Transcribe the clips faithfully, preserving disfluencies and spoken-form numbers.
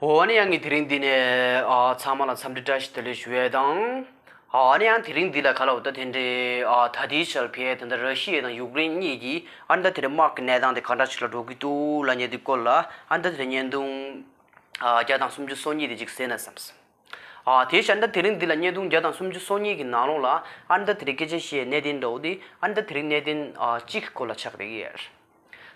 འོ་ཨ་ནི་ཡང་ངས་དེ་རིང་འདི་ནས་ཨ་ཚང་མ་ལ་འཚམས་འདྲི་བཀྲ་ཤིས་བདེ་ལེགས་ཞུ་ཡས་དང་། ཨ་ཨ་ནི་ཡང་དེ་རིང་འདི་ལ་ག་ལ་འོ་ད་དེ་འདྲའི་ཨ་ད་ལྟའི་ཆར་ཕེ་ད་ལྟ་ར་ཤི་ཡ་དང་ཡུཀ་རེན་གཉིས་ཀྱིས་ཨ་ནི་ད་དེ་རིང་དམག་གི་གནས་སྟངས་དེ་ག་འདྲ་ཞིག་ལ་འགྲོ་གི་འདུག་ལབ་མཁན་དེ་སྐོར་ལ་ཨ་ནི་ད་དེ་རིང་བརྙན་ཐུང་ཨ་བརྒྱ་དང་སུམ་ཅུ་སོ་གཉིས་དེ་ཅིག་གསན་ན་བསམས། ཨ་དེ་བཞིན་ད་དེ་རིང་འདི་ལ་བརྙན་ཐུང་བརྒྱ་དང་སུམ་ཅུ་སོ་གཉིས་ཀྱི་ནང་ལོགས་ལ་ཨ་ནི་ད་དེ་རིང་སྐད་ཆ་བཤད་གནད་དོན་འདྲ་བོ་དེ་ཨ་ནི་ད་དེ་རིང་གནད་དོན་ཨ་གཅིག་གི་སྐོར་ལ་ཆགས་བསྡད་ཀྱི་ཡོད།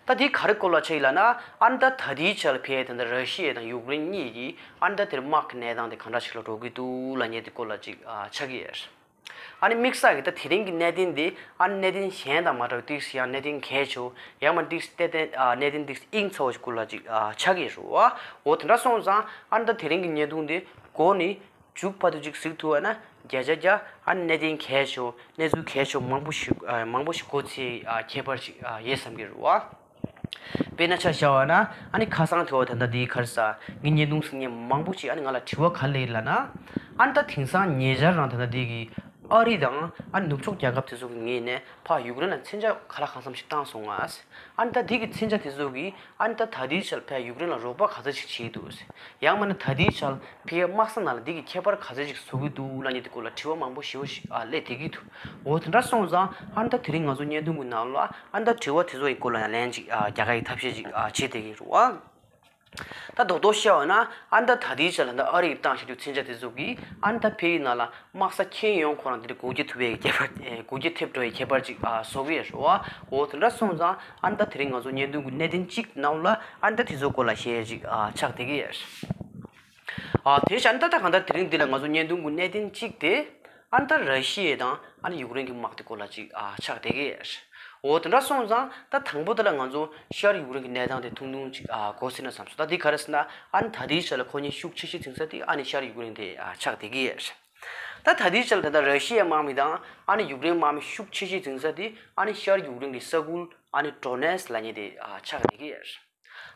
ད་དེ་ག་རེ་སྐོར་ལ་ཆགས་ཡིན་ལབ་ན། ཨ་ནི་ད་ད་ལྟའི་ཆར་ལ་ཕེ་ད་ལྟ་ར་ཤི་ཡ་དང་ཡུཀ་རེན་གཉིས་ཀྱིས་ཨ་ནི་ད་དེར་དམག་གི་གནས་སྟངས་དེ་ག་འདྲ་ཞིག་ལ་འགྲོ་གི་འདུག་ལབ་མཁན་དེ་སྐོར་ལ་ཅིག་ཨ་ཆགས་ཀྱི་ཡོད། ཨ་ནི་དམིགས་བསལ་གྱི་ད་དེ་རིང་གི་གནད་དོན་དེ་ཨ་ནི་གནད་དོན་གཞན་དང་མ་འདྲ་བའི་ཏོག་ཙམ་ཡང་གནད་དོན་གལ་ཆེ་བོ་ཡང་མ་ཏོག་ཙམ་ཏན་ཏན་ཨ་གནད་དོན་ཏོག་ཙམ་དབྱིངས་ཚ་བོ་ཞིག་སྐོར་ལ་ཅིག་ཨ་ཆགས་ཀྱི་ཡོད་རེད་བ། འོ་དེ་འདྲ་སོང་ཙང་ཨ་ནི་ད་དེ་རིང་གི་བརྙན་ཐུང་དེ་འགོ་ནས་མཇུག་བར་དུ་ཅིག་གཟིགས་ཐུབ་པ་ན་བརྒྱ་ཆ་བརྒྱ་ཨ་ནི་གནད་དོན་གལ་ཆེ་བོ་གནས་ཚུལ་གལ་ཆེ་བོ་མང་པོ་ཞིག་ཨ་མང་པོ་ཞིག་གོ་ཚེ་ཨ་ཁྱད་པར་ཞིག་ཨ་ཡོད་བསམ་གྱི་རེད་བ། དཔེར་ན་ཆ་བཞག་པ་ན་ཨ་ནི་ཁ་སང་དེ་བ་ད་ལྟ་འདིའི་ག་རེ་ཟ་ངའི་བརྙན་ཐུང་གཟིགས་མཁན་མང་པོ་ཞིག་ཨ་ནི་ང་ལ་དྲི་བ་ག་རེ་སླེབས་ལབ་ན། ཨ་ནི་ད་དེང་སང་ཉེ་ཆར་རང་ད་ལྟ་འདི་གི་ཨ་རི་དང་ཨ་ནི་ནུབ་ཕྱོགས་རྒྱལ་ཁབ་དེ་ཚོ་གི་ངོས་ནས་ཕར་ཡུཀ་རེན་ལ་མཚོན་ཆ་ག་ལ་གང་འཚམ་ཞིག་བཏང་སོང་ང་། ཨ་ནི་ད་འདི་གི་མཚོན་ཆ་དེ་ཚོ་གིས་ཨ་ནི་ད་ད་ལྟའི་ཆར་ཕར་ཡུཀ་རེན་ལ་རོགས་པ་ག་ཚོད་ཞིག་བྱེད་ཀྱི་འདུག་ཡང་མིན་ན་ད་ལྟའི་ཆར་ཕར་དམག་ས་ནང་ལ་འདི་གི་ཁྱད་པར་ག་ཚོད་ཅིག་བཟོ་གི་འདུག་ལབ་མཁན་དེ་སྐོར་ལ་དྲི་བ་མང་པོ་ཞེ་པོ་ཞིག་ཨ་སླེབས་བསྡད་ཀྱི་འདུག་འོ་དེ་འདྲ་སོང་ཙང་ཨ་ནི་ད་དེ་རིང་ང་ཚོ་བརྙན་ཐུང་གི་ནང་ལ་ཨ་ནི་ད་དྲི་བ་དེ་ཚོ་ཡི་སྐོར་ལ་ཡང་ལན་ཅིག་ཨ་རྒྱག་ག་ཡི་ཐབས་ཤེས་ཅིག་ཨ་བྱེད་བསྡད་ཀྱི་རེད་བ། ད་རྡོག་རྡོག་བཤད་པ་ན་ཨ་ནི་ད་ད་ལྟའི་ཆར་ལ་ད་ཨ་རི་ཡིས་བཏང་བཞག་རྒྱུ་མཚོན་ཆ་དེ་ཚོ་གིས་ཨ་ནི་ད་ཕར་ཡི་ནང་ལ་དམག་ས་འཁྱེར་ཡོང་ཁོ་རང་དེ་འདྲ་འགུལ་སྐྱོད་ཐུབ་པའི་ཁྱད་པར་འགུལ་སྐྱོད་ཐེབས་འགྲོ་བའི་ཁྱད་པར་ཅིག་ཨ་བཟོ་གི་ཡོད་རེད་བ། འོ་དེ་འདྲ་སོང་ཙང་ཨ་ནི་ད་དེ་རིང་ང་ཚོ་བརྙན་ཐུང་གི་གནད་དོན་གཅིག་ནང་ལ་ཨ་ནི་ད་དེ་ཚོ་སྐོར་ལ་བཤད་ཡས་ཅིག་ཨ་ཆགས་བསྡད་ཀྱི་ཡོད། ཨ་དེ་བཞིན་ད་ལྟ་གང་ལྟར་དེ་རིང་འདི་ལ་ང་ཚོ་བརྙན་ཐུང་གི་གནད་དོན་གཅིག་དེ་ཨ་ནི་ད་ར་ཤི་ཡ་དང་ཨ་ནི་ཡུཀ་རེན་གྱི་དམག་དེ་སྐོར་ལ་ཅིག་ཨ་ཆགས་བསྡད་ཀྱི་ཡོད། འོ་དེ་འདྲ་སོང་ཙང་ད་དང་པོ་དེ་ལ་ང་ཚོ་ཤར་ཡུཀ་རེན་གྱི་གནས་སྟངས་དེ་ཐུང་ཐུང་ཅིག་ཨ་གོ་ཟིན་ན་བསམ་སོང་། ད་འདི་ག་རེ་ཟེར་ན་ཨ་ནི་ད་ལྟའི་ཆར་ལ་ཁོ་གཉིས་ཤུགས་ཆེ་ཤོས་འཛིང་ས་དེ་ཨ་ནི་ཤར་ཡུཀ་རེན་དེ་ཨ་ཆགས་བསྡད་ཀྱི་ཡོད། ད་ད་ལྟའི་ཆར་ལ་ད་ལྟ་ར་ཤི་ཡའི་དམག་མི་དང་ཨ་ནི་ཡུཀ་རེན་དམག་མི་ཤུགས་ཆེ་ཤོས་འཛིང་ས་དེ་ཨ་ནི་ཤར་ཡུཀ་རེན་གྱི་ས་ཁུལ་ཨ་ནི་ཌོ་ནེ་སི་ལབ་མཁན་དེ་ཨ་ཆགས་བསྡད་ཀྱི་ཡོད།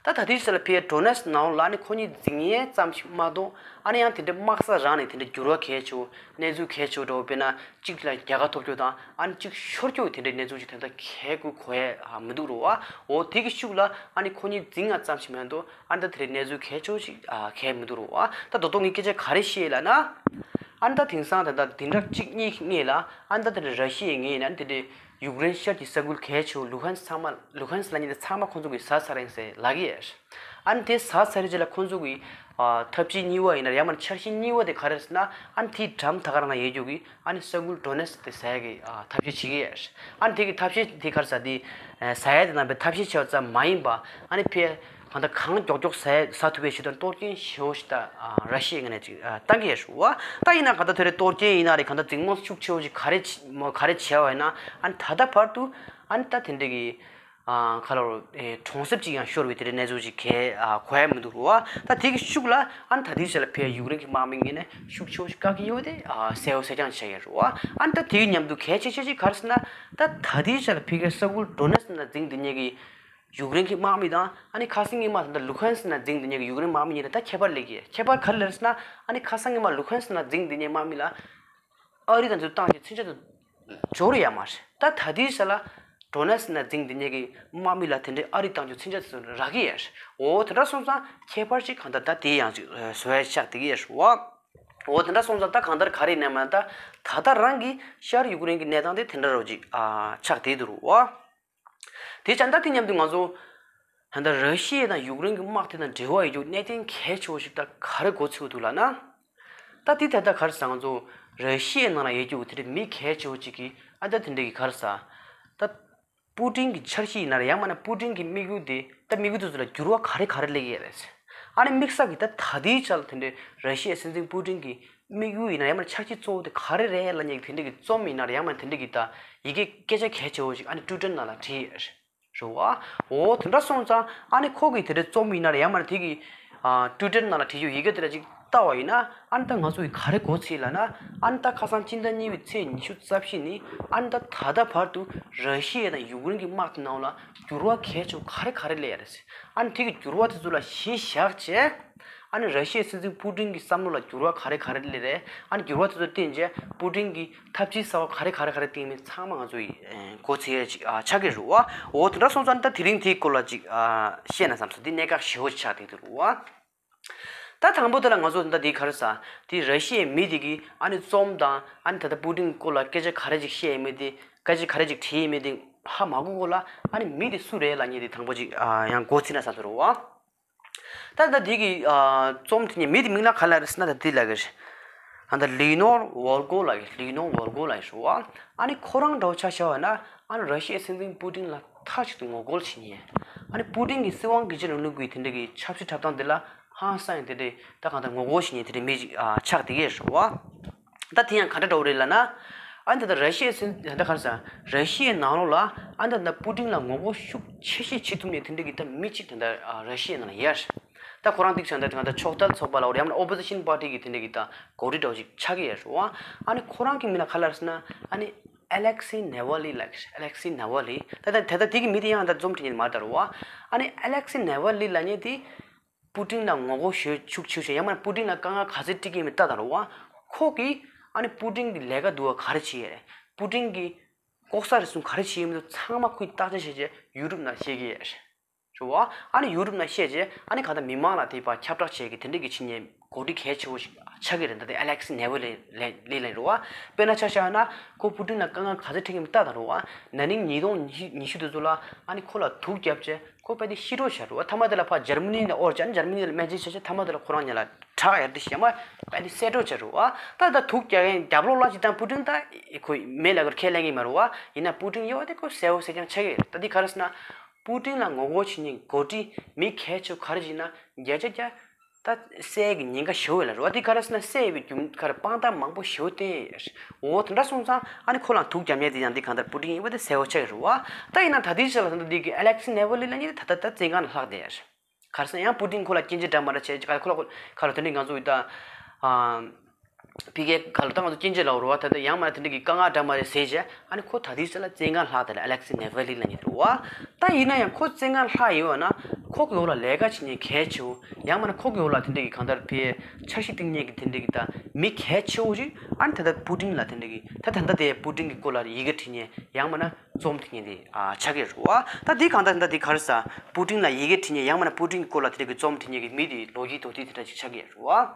ད་ད་ལྟའི་ཆར་ལ་ཕར་ཌོ་ནེ་སི་ནང་ལ་ཨ་ནི་ཁོ་གཉིས་འཛིང་ཡས་ཙམ་ཞིག་མ་གཏོགས་ཨ་ནི་ཡང་དེ་འདྲའི་དམག་ས་རང་ནས་དེ་འདྲའི་འགྱུར་བ་གལ་ཆེ་བོ་གནས་ཚུལ་གལ་ཆེ་བོ་འདྲ་བོ་དཔེར་ན་གཅིག་ལ་རྒྱལ་ཁ་ཐོབ་རྒྱུ་དང་ཨ་ནི་གཅིག་ཤོར་རྒྱུ་དེ་འདྲའི་གནས་ཚུལ་ཅིག་ད་ལྟ་གལ་དགོས་གོ་ཡས་ཨ་མི་འདུག་རོ་བ། འོ་དེ་གི་ཤུགས་ལ་ཨ་ནི་ཁོ་གཉིས་འཛིང་ཡ་ཙམ་ཞིག་མ་གཏོགས་ཨ་ནི་ད་དེ་འདྲའི་གནས་ཚུལ་གལ་ཆེ་བོ་ཞིག་ཨ་གལ་མི་འདུག་རོ་བ། ད་ད་དུང་ངས་སྐད་ཆ་ག་རེ་བཤད་ལབ་ན། ཨ་ནི་ད་དེང་སང་ད་ལྟ་བདུན་ཕྲག་གཅིག་གཉིས་ཀྱི་སྔོན་ལ་ཨ་ནི་ད་དེ་འདྲའི་ར་ཤི་ཡའི་ངོས་ནས་ཨ་ནི་དེ་འདྲའི་ཡུཀ་རེན་ཤར་གྱི་ས་ཁུལ་གལ་ཆེ་བོ་ལུ་ཧན་སི་ཚང་མ་ལུ་ཧན་སི་ལབ་མཁན་དེ་ཚང་མ་ཁོང་ཚོ་གིས་ཟ་ཚར་ཡིན་ཟེར་ལབ་ཀྱི་ཡོད། ཨ་ནི་དེ་ཟ་ཚར་རྗེས་ལ་ཁོང་ཚོ་གི་ཨ་ཐབས་ཇུས་གཉིས་པ་ཡིན་ན་ཡང་མིན་ན་འཆར་གཞི་གཉིས་པ་དེ་ག་རེ་རེད་ཟེར་ན། ཨ་ནི་དེའི་འགྲམ་ད་ག་རང་ན་ཡོད་རྒྱུ་གི་ཨ་ནི་ས་ཁུལ་ཌོ་ནེ་སི་དེ་ཟ་ཡ་གི་ཨ་ཐབས་ཤེས་བྱེད་ཀྱི་ཡོད། ཨ་ནི་དེ་གི་ཐབས་ཤེས་དེ་ག་རེ་ཟ་དེ་ཨ་ཟ་ཡ་དེ་ནང་པའི་ཐབས་ཤེས་བྱས་པ་ཙམ་མ་ཡིན་པ་ཨ་ནི་ཕར་གང་ལྟར་གང་མགྱོགས་མགྱོགས་ཟ་ཟ་ཐུབ་པའི་ཆེད་དུ་གཏོར་སྐྱོན་ཞེ་པོ་ཞིག་ད་ཨ་ར་ཤི་ཡའི་ངོས་ནས་ཅིག་ཨ་བཏང་གི་ཡོད་རེད་བ། ད་ཡིན་ན་གང་ལྟར་དེ་རེད་གཏོར་སྐྱོན་ཡིན་ན་རེད་གང་ལྟར་འཛིང་མོ་ཤུགས་ཆེ་བོ་ཞིག་ག་རེ་བྱས་མོ་ག་རེ་བྱས་པ་ཡིན་ན་ཨ་ནི་ད་ལྟ་བར་དུ་ཨ་ནི་ད་དེ་འདྲ་གི་ཨ་ག་ལ་རོ་ཨེ་གྲོང་གསེབ་ཅིག་ཡང་ཤོར་བའི་དེ་འདྲའི་གནས་ཚུལ་ཅིག་གས་ཨ་གོ་ཡ་མི་འདུག་རོ་བ། ད་དེ་གི་ཤུགས་ལ་ཨ་ནི་ད་དེའི་ཆ་ལ་ཕར་ཡུཀ་རེན་གྱི་དམག་མི་ངོས་ནས་ཤུགས་ཆེ་བོ་ཞིག་བཀག་གི་ཡོད་དེ་ཨ་གསལ་བོ་གསལ་རྐྱང་བྱས་ཡོད་རོ་བ། ཨ་ནི་ད་དེའི་མཉམ་དུ་གལ་ཆེ་ཤོས་ཅིག་ག་རེ་ཟེར་ན། ད་ད་དེའི་ཆ་ལ་ཕ་གིའི་ས་ཁུལ་ཌོ་ནེ་སི་ནང་འཛིང་བསྡད་མཁན་གྱི་ཡུཀ་རེན་གྱི་དམག་མི་དང་ཨ་ནི་ཁ་སང་ཉི་མ་ད་ལྟ་ལུ་ཧན་སི་ནང་འཛིང་བསྡད་མཁན་གྱི་ཡུཀ་རེན་དམག་མི་གཉིས་ལ་ད་ཁྱད་པར་སླེབས་ཀྱི་ཡོད། ཁྱད་པར་ག་རེ་སླེབས་ཟེར་ན། ཨ་ནི་ཁ་སང་ཉི་མ་ལུ་ཧན་སི་ནང་འཛིང་བསྡད་མཁན་དམག་མི་ལ་ཨ་རི་དང་དུ་བཏང་ཞིང་མཚོན་ཆ་དུ་འབྱོར་ཡོད་མ་རེད། ད་ད་ལྟའི་ཆ་ལ་ཌོ་ནེ་སི་ནང་འཛིང་བསྡད་མཁན་གྱི་དམག་མི་ལ་དེ་འདྲའི་ཨ་རི་དང་དུ་མཚོན་ཆ་དུ་རག་གི་ཡོད་རེད། འོ་དེ་འདྲ་སོང་ཙང་ཁྱད་པར་ཅིག་གང་ལྟར་ད་དེ་ཡང་ཅིག་བཟོ་ཡ་ཆགས་བསྡད་ཀྱི་ཡོད་རེད་བ། འོ་དེ་འདྲ་སོང་ཙང་ད་གང་ལྟར་ག་རེ་ཡིན་ནའི་མ་ད་ད་ལྟ་རང་གི་ཤར་ཡུཀ་རེན་གྱི་གནས་སྟངས་དེ་དེ་འདྲ་རོ་ཅིག་ཨ་ཆགས་བསྡད་འདུག་རོ་བ། དེ་ཙང་ད་དེ་མཉམ་དུ་ང་ཚོ་ད་ལྟ་ར་ཤི་ཡ་དང་ཡུཀ་རེན་གྱི་དམག་དེ་དང་འབྲེལ་བ་ཡོད་རྒྱུ་གནད་དོན་གལ་ཆེ་བོ་ཞིག་ད་ག་རེ་གོ་ཚོད་འདུག་ལབ་ན། ད་དེ་ད་ལྟ་ག་རེ་ཟེར་ང་ཚོ་ར་ཤི་ཡའི་ནང་ལ་ཡོད་རྒྱུ་དེ་འདྲའི་མི་གལ་ཆེ་བོ་ཅིག་གིས་ཨ་ད་དེ་འདྲ་གི་ག་རེ་ཟེར། ད་པུ་ཏིན་གྱི་འཆར་གཞི་ཡིན་ན་རེད་ཡང་མིན་ན་པུ་ཏིན་གྱི་དམིགས་ཡུལ་དེ་ད་དམིགས་ཡུལ་དེ་ཚོ་ལ་འགྱུར་བ་ག་རེ་ག་རེ་སླེབས་ཀྱི་ཡོད་རེད། ཨ་ནི་དམིགས་བསལ་གྱི་ད་ད་ལྟའི་ཆར་ལ་དེ་འདྲའི་ར་ཤི་ཡའི་སྲིད་འཛིན་པུ་ཏིན་གྱི་དམིགས་ཡུལ་ཡིན་ན་ཡང་མིན་ན་འཆར་གཞི་གཙོ་བོ་དེ་ག་རེ་རེད་ལབ་མཁན་གྱི་དེ་འདྲ་གི་རྩོམ་ཡིན་ན་རེད་ཡང་མིན་ན་དེ་འདྲ་གི་ད་ཡི་གེ་སྐད་ཆ་གལ་ཆེ་བོ་ཞིག་ཨ་ནི་ཊུའི་ཊར་ནང་ལ་བྲིས་ཡོད་རེད་བ། འོ་དེ་འདྲ་སོང་ཙང་ཨ་ནི་ཁོ་གི་དེ་འདྲའི་རྩོམ་ཡིན་ན་རེད་ཡང་མིན་ན་དེ་གི་ཨ་ཊུའི་ཊར་ནང་ལ་བྲིས་རྒྱུ་ཡི་གེ་དེ་འདྲ་ཅིག་ལྟ་བ་ཡིན་ན་ཨ་ནི་ད་ང་ཚོ་གི་ག་རེ་གོ་ཚོད་ལབ་ན། ཨ་ནི་ད་ཁ་སང་སྤྱི་ཟླ་གཉིས་པའི་ཚེས་ཉི་ཤུ་རྩ་བཞི་ནས་ཨ་ནི་ད་ད་ལྟ་བར་དུ་ར་ཤི་ཡ་དང་ཡུཀ་རེན་གྱི་དམག་དེ་ནང་ལ་འགྱུར་བ་གལ་ཆེ་བོ་ག་རེ་ག་རེ་སླེབས་ཡོད་རེད། ཨ་ནི་དེ་གི་འགྱུར་བ་དེ་ཚོ་ལ་གཞི་བཞག་བྱས། ཨ་ནི་ར་ཤི་ཡའི་སྲིད་འཛིན་པུ་ཏིན་གྱི་བསམ་བློ་ལ་འགྱུར་བ་ག་རེ་ག་རེ་སླེབས་རེད། ཨ་ནི་འགྱུར་བ་དེ་ཚོ་བརྟེན་བྱས་པུ་ཏིན་གྱིས་ཐབས་ཇུས་གསར་བ་ག་རེ་ག་རེ་ག་རེ་བཏིང་མིན་ཚང་མ་ང་ཚོ་ཡི་གོ་ཚོད་ཡ་ཅིག་ཆགས་ཀྱི་རེད་བ། འོ་དེ་འདྲ་སོང་ཙང་ད་དེ་རིང་དེའི་སྐོར་ལ་ཅིག་བཤད་ན་བསམ་སོང་། འདི་གནད་འགག་ཞེ་བོ་ཅིག་ཆགས་བསྡད་ཀྱི་འདུག་རེད་བ། ད་དང་པོ་དེ་ལ་ང་ཚོ་ད་འདི་ག་རེ་ཟ། དེ་ར་ཤི་ཡའི་མི་དེ་གིས་ཨ་ནི་རྩོམ་དང་ཨ་ནི་ད་ལྟ་པུ་ཏིན་སྐོར་ལ་སྐད་ཆ་ག་རེ་ཅིག་བཤད་ཡོད་མེད་དེ། སྐད་ཆ་ག་རེ་ཅིག་དྲིས་ཡོད་མེད་དེ་ཧ་མ་གོ་གོ་ལ། ཨ་ནི་མི་དེ་སུ་རེད་ལབ་མཁན་དེ་དང་པོ་ཅིག་ཨ་ཡང་མགོ་ཚོས་ན་བསམ་སོང་རེད་བ། ད་ད་འདི་གི་ཨ་རྩོམ་དེ་ཉིད་མི་དེ་མིང་ལ་ག་ལབ་རེད་ཟེར་ན། ད་འདི་ལབ་གི་རེད། ཨ་ད་ལི་ནོར་ཝོལ་གོ་ལབ་གི། ལི་ནོར་ཝོལ་གོ་ལབ་གི་རེད་བ། ཨ་ནི་ཁོ་རང་འདྲ་བོ་ཆ་བཞག་པ་ན། ཨ་ནི་ར་ཤི་ཡའི་སྲིད་འཛིན་པུ་ཏིན་ལ་མཐའ་གཅིག་ཏུ་ངོ་རྒོལ་བྱེད་མཁན། ཨ་ནི་པུ་ཏིན་གྱི་སྲིད་དབང་སྒེར་གཅོད་རིང་ལུགས་ཀྱི་དེ་འདྲ་གི་ཆབ་སྲིད་འཁྲབ་སྟངས་དེ་ལ་ཧང་སང་ཡང་དེ་འདྲའི་ད་གང་ལྟར་ངོ་རྒོལ་བྱེད་མཁན་དེ་འདྲའི་མི་ཅིག་ཨ་ཆགས་བསྡད་ཀྱི་རེད་བ། ད་དེ་ཡང་ག་འདྲ་འདྲ་བོ་རེད་ལབ་ན། ཨ་ནི་ད་ལྟ་ར་ཤི་ཡའི་སྲིད་ད་ལྟ་ག་རེ་ཟ། ར་ཤི་ཡའི་ནང་ལོགས་ལ་ཨ་ནི་ད་ལྟ་པུ་ཏིན་ལ་ངོ་རྒོལ་ཤུགས་ཆེ་ཤོས་བྱེད་ཐུབ་མཁན་དེ་འདྲ་གི་ད་མི་གཅིག་ད་ལྟ་ཨ་ར་ཤི་ཡའི་ནང་ལ་ཡོད་རེད། ད་ཁོ་རང་ཏིག་ཙམ་ད་ད་ལྟ་ཕྱོགས་མཐུན་ཚོགས་པ་ལ་འོ་ཡང་ན་ཨོ་པོ་ཟི་ཤན་པར་ཊི་གི་དེ་འདྲ་གི་ད་འགོ་ཁྲིད་འདྲ་བོ་ཅིག་ཆགས་ཀྱི་ཡོད་རེད་བ། ཨ་ནི་ཁོ་རང་གི་མིང་ལ་ག་ལབ་རེད་ཟེར་ན། ཨ་ནི་ཨ་ལེག་སི་ནེ་ཝལ་ལི་ལབ་ཀྱི་རེད། ཨ་ལེག་སི་ནེ་ཝལ་ལི། ད་ད་ད་ལྟ་དེ་གི་མི་དེ་ཡང་ད་རྩོམ་བྲིས་མཁན་མ་རེད་བ། ཨ་ནི་ཨ་ལེག་སི་ནེ་ཝལ་ལི་ལབ་མཁན་དེ་པུ་ཏིན་ལ་ངོ་རྒོལ་ཞེ་ཤུགས་ཆེ་ཤོས། ཡང་མིན་ན་པུ་ཏིན་ལ་དཀའ་ངལ་ག་ཚོད་སྤྲད་ཀྱི་ཡོད་མེད་ལྟ་དང་རེད་བ། ཁོ་གིས་ཨ་ནི་པུ་ཏིན་གྱི་ལས་ཀ་སྡུག་པ་ག་རེ་བྱས་ཡོད་རེད། པུ་ཏིན་གྱིས་ལྐོག་ཟ་རུལ་སུངས་ག་རེ་བྱས་ཡོད་མེད་ཚང་མ་ཁོས་བརྟག་དཔྱད་བྱས་རྗེས་ཡུ་རོབ་ནང་བཤད་ཀྱི་ཡོད་རེད། རེད་བ། ཨ་ནི་ཡུ་རོབ་ནང་བཤད་རྗེས་ཨ་ནི་གང་ལྟར་མི་མང་ལ་དེ་བར་ཁྱབ་བསྒྲགས་བྱེད་ཀྱི་དེ་འདྲ་གི་ཕྱི་ཉིན་འགོ་ཁྲིད་གལ་ཆེ་བོ་ཞིག་ཆགས་ཀྱི་རེད། ད་ལྟ་ཨ་ལེག་སི་ནེ་ཝལ་ལི་ལི་ལི་རེད་བ། དཔེར་ན་ཆ་བཞག་ན་ཁོ་པུ་ཏིན་ལ་དཀའ་ངལ་ག་ཚོད་འཕྲད་ཀྱི་མིན་ལྟ་དང་རེད་བ། ན་ནིང་ཉིས་སྟོང་ཉི་ཤུ་དེ་ཚོ་ལ་ཨ་ནི་ཁོ་ལ་དུག་བརྒྱབ་རྗེས་ཁོ་དཔེ་དེ་ཤི་འགྲོ་བྱས་རེད་བ། མཐའ་མ་དེ་ལ་ཕར་འཇར་མ་ནི་ནས་དབོར་བྱས། ཨ་ནི་འཇར་མ་ནི་ལ་སྨན་བཅོས་བྱས་རྗེས་མཐའ་མ་དེ་ལ་ཁོ་རང་ཉིད་ལ་ཁྲག་ཡར་དེ་ཞེ་མ་དཔེ་དེ་བསད་འགྲོ་བྱས་རེད་བ། ད་ད་དུག་རྒྱག་མཁན་རྒྱབ་ལོགས་ལ་ཅིག་དང་པུ་ཏིན་ད་ཁོ་མེད་ལབ་ཀྱི་རེད། ཁས་ལེན་གྱི་མ་རེད་བ། ཡིན་ན་པུ་ཏིན་ཡོད་པ་དེ་ཁོ་གསལ་བོ་གསལ་རྐྱང་ཆགས་ཀྱི་རེད། ད་འདི་ག་རེ་ཟེར་ན། པུ་ཏིན་ལ་ངོ་རྒོལ་བྱེད་མཁན་འགོ་ཁྲིད་མི་གལ་ཆེ་བོ་ག་རེ་ཡིན་ན་བརྒྱ་ཆ་བརྒྱ་ད་བསད་ཀྱི་ཉེན་ཁ་ཞེ་པོ་ཡོད་ལབ་རེད་བ། འདི་ག་རེ་ཟེར་ན་བསད་པའི་རྒྱུ་མཚན་ག་རེ་དཔང་རྟགས་མང་པོ་ཞེ་པོ་བསྟན་ཡོད་རེད། འོ་དེ་འདྲ་སོང་ཙང་ཨ་ནི་ཁོ་ལ་དུག་རྒྱབ་མཁན་དེ་ཡང་འདི་གང་ལྟར་པུ་ཏིན་ཡིན་པ་དེ་གསལ་བོ་ཆགས་ཀྱི་རེད་བ། ད་ཡིན་ན་ད་ལྟའི་ཆ་ལ་ད་ལྟ་འདི་གི་ཨ་ལེག་སི་ནེ་ཝལ་ལི་ལབ་མཁན་དེ་ད་ལྟ་ད་བཙོན་ཁང་ནང་ལྷག་བསྡད་ཡོད་རེད། ག་རེ་ཟེར་ན་ཡང་པུ་ཏིན་ཁོ་ལ་སྐྱོན་བརྗོད་འདྲ་མི་འདྲ་བྱས་རྗེས་ཁོ་ལ་ཁོ་ལ་དེ་འདྲའི་ང་ཚོ་ཡི་ད་ཨ། ཕ་གིའི་ཁ་ལ་ད་ང་ཚོ་སྐྱོན་བརྗོད་ལབ་རེད་བ། ད་ལྟ་ཡང་མིན་ན་དེ་འདྲ་གི་དཀའ་ངལ་འདྲ་མི་འདྲ་བཟོས་བྱས་ཨ་ནི་ཁོ་ད་ལྟའི་ཆ་ལ་བཙོན་ཁང་ལྷག་བསྡད་རེད། ཨ་ལེག་སི་ནེ་ཝལ་ལི་ལབ་མཁན་དེ་རེད་བ། ད་ཡིན་ན་ཡང་ཁོ་བཙོན་ཁང་ལྷག་ཡོད་པ་ན་ཁོ་གི་འོག་ལ་ལས་ཀ་བྱེད་མཁན་གལ་ཆེ་བོ། ཡང་མིན་ན་ཁོ་གི་འོག་ལ་དེ་འདྲ་གི་གང་ལྟར་ཕ་གིའི་འཆར་གཞི་བཏིང་མཁན་གྱི་དེ་འདྲ་གི་ད་མི་གལ་ཆེ་བོ་ཞིག་ཨ་ནི་ད་ལྟ་པུ་ཏིན་ལ་དེ་འདྲ་གི་ད་ད་ལྟ་དེ་པུ་ཏིན་གྱི་སྐོར་ལ་ཡི་གེ་བྲིས་མཁན་ཡང་མིན་ན་རྩོམ་བྲིས་མཁན་དེ་ཨ་ཆགས་ཀྱི་རེད་བ། ད་འདི་གང་ལྟར་ད་འདི་ག་རེ་ཟེར། པུ་ཏིན་ལ་ཡི་གེ་བྲིས་མཁན་ཡང་མིན་ན་པུ་ཏིན་གྱི་སྐོར་ལ་དེ་འདྲ་གི་རྩོམ་བྲིས་མཁན་གྱི་མི་དེ་ལོ་རྒྱུས་མདོར་བསྡུས་དེ་འདྲ་ཅིག་ཆགས་ཀྱི་ཡོད་རེད་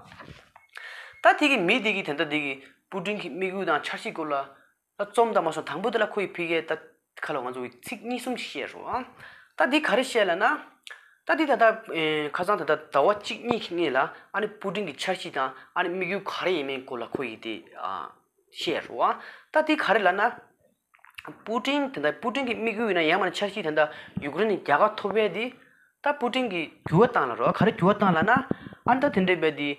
བ། ད་དེ་གི་མི་དེ་གི་དེ་འདྲ་དེ་གི་པུ་ཏིན་གྱི་དམིགས་ཡུལ་དང་འཆར་གཞིའི་སྐོར་ལ་ད་རྩོམ་དང་མ་སོང་། དང་པོ་དེ་ལ་ཁོ་ཡི་ཕ་གིའི་ད་ཁ་ལ་ང་ཚོ་གི་ཚིག་གཉིས་གསུམ་ཞིག་བཤད་རེད་བ། ད་འདི་ག་རེ་བཤད་ལབ་ན། ད་འདི་ད་ལྟ་ཨེ་ཁ་སང་ད་ལྟ་ཟླ་བ་གཅིག་གཉིས་ཀྱི་སྔོན་ལ་ཨ་ནི་པུ་ཏིན་གྱི་འཆར་གཞི་དང་ཨ་ནི་དམིགས་ཡུལ་ག་རེ་ཡིན་མིན་སྐོར་ལ་ཁོ་ཡི་དེ་ཨ་བཤད་རེད་བ། ད་འདི་ག་རེ་ལབ་ན། པུ་ཏིན་དེ་འདྲ་པུ་ཏིན་གྱི་དམིགས་ཡུལ་ཡིན་ན་ཡང་མིན་ན་འཆར་གཞི་དེ་འདྲ་ཡུཀ་རེན་ནས་རྒྱལ་ཁ་ཐོབ་པའི་དེ། ད་པུ་ཏིན་གྱིས་འགྱུར་བ་བཏང་ལབ་རེད་བ། ག་རེ་འགྱུར་བ་བཏང་ལབ་ན། ཨ་ནི་ད་དེ་འདྲའི་བས་དེ།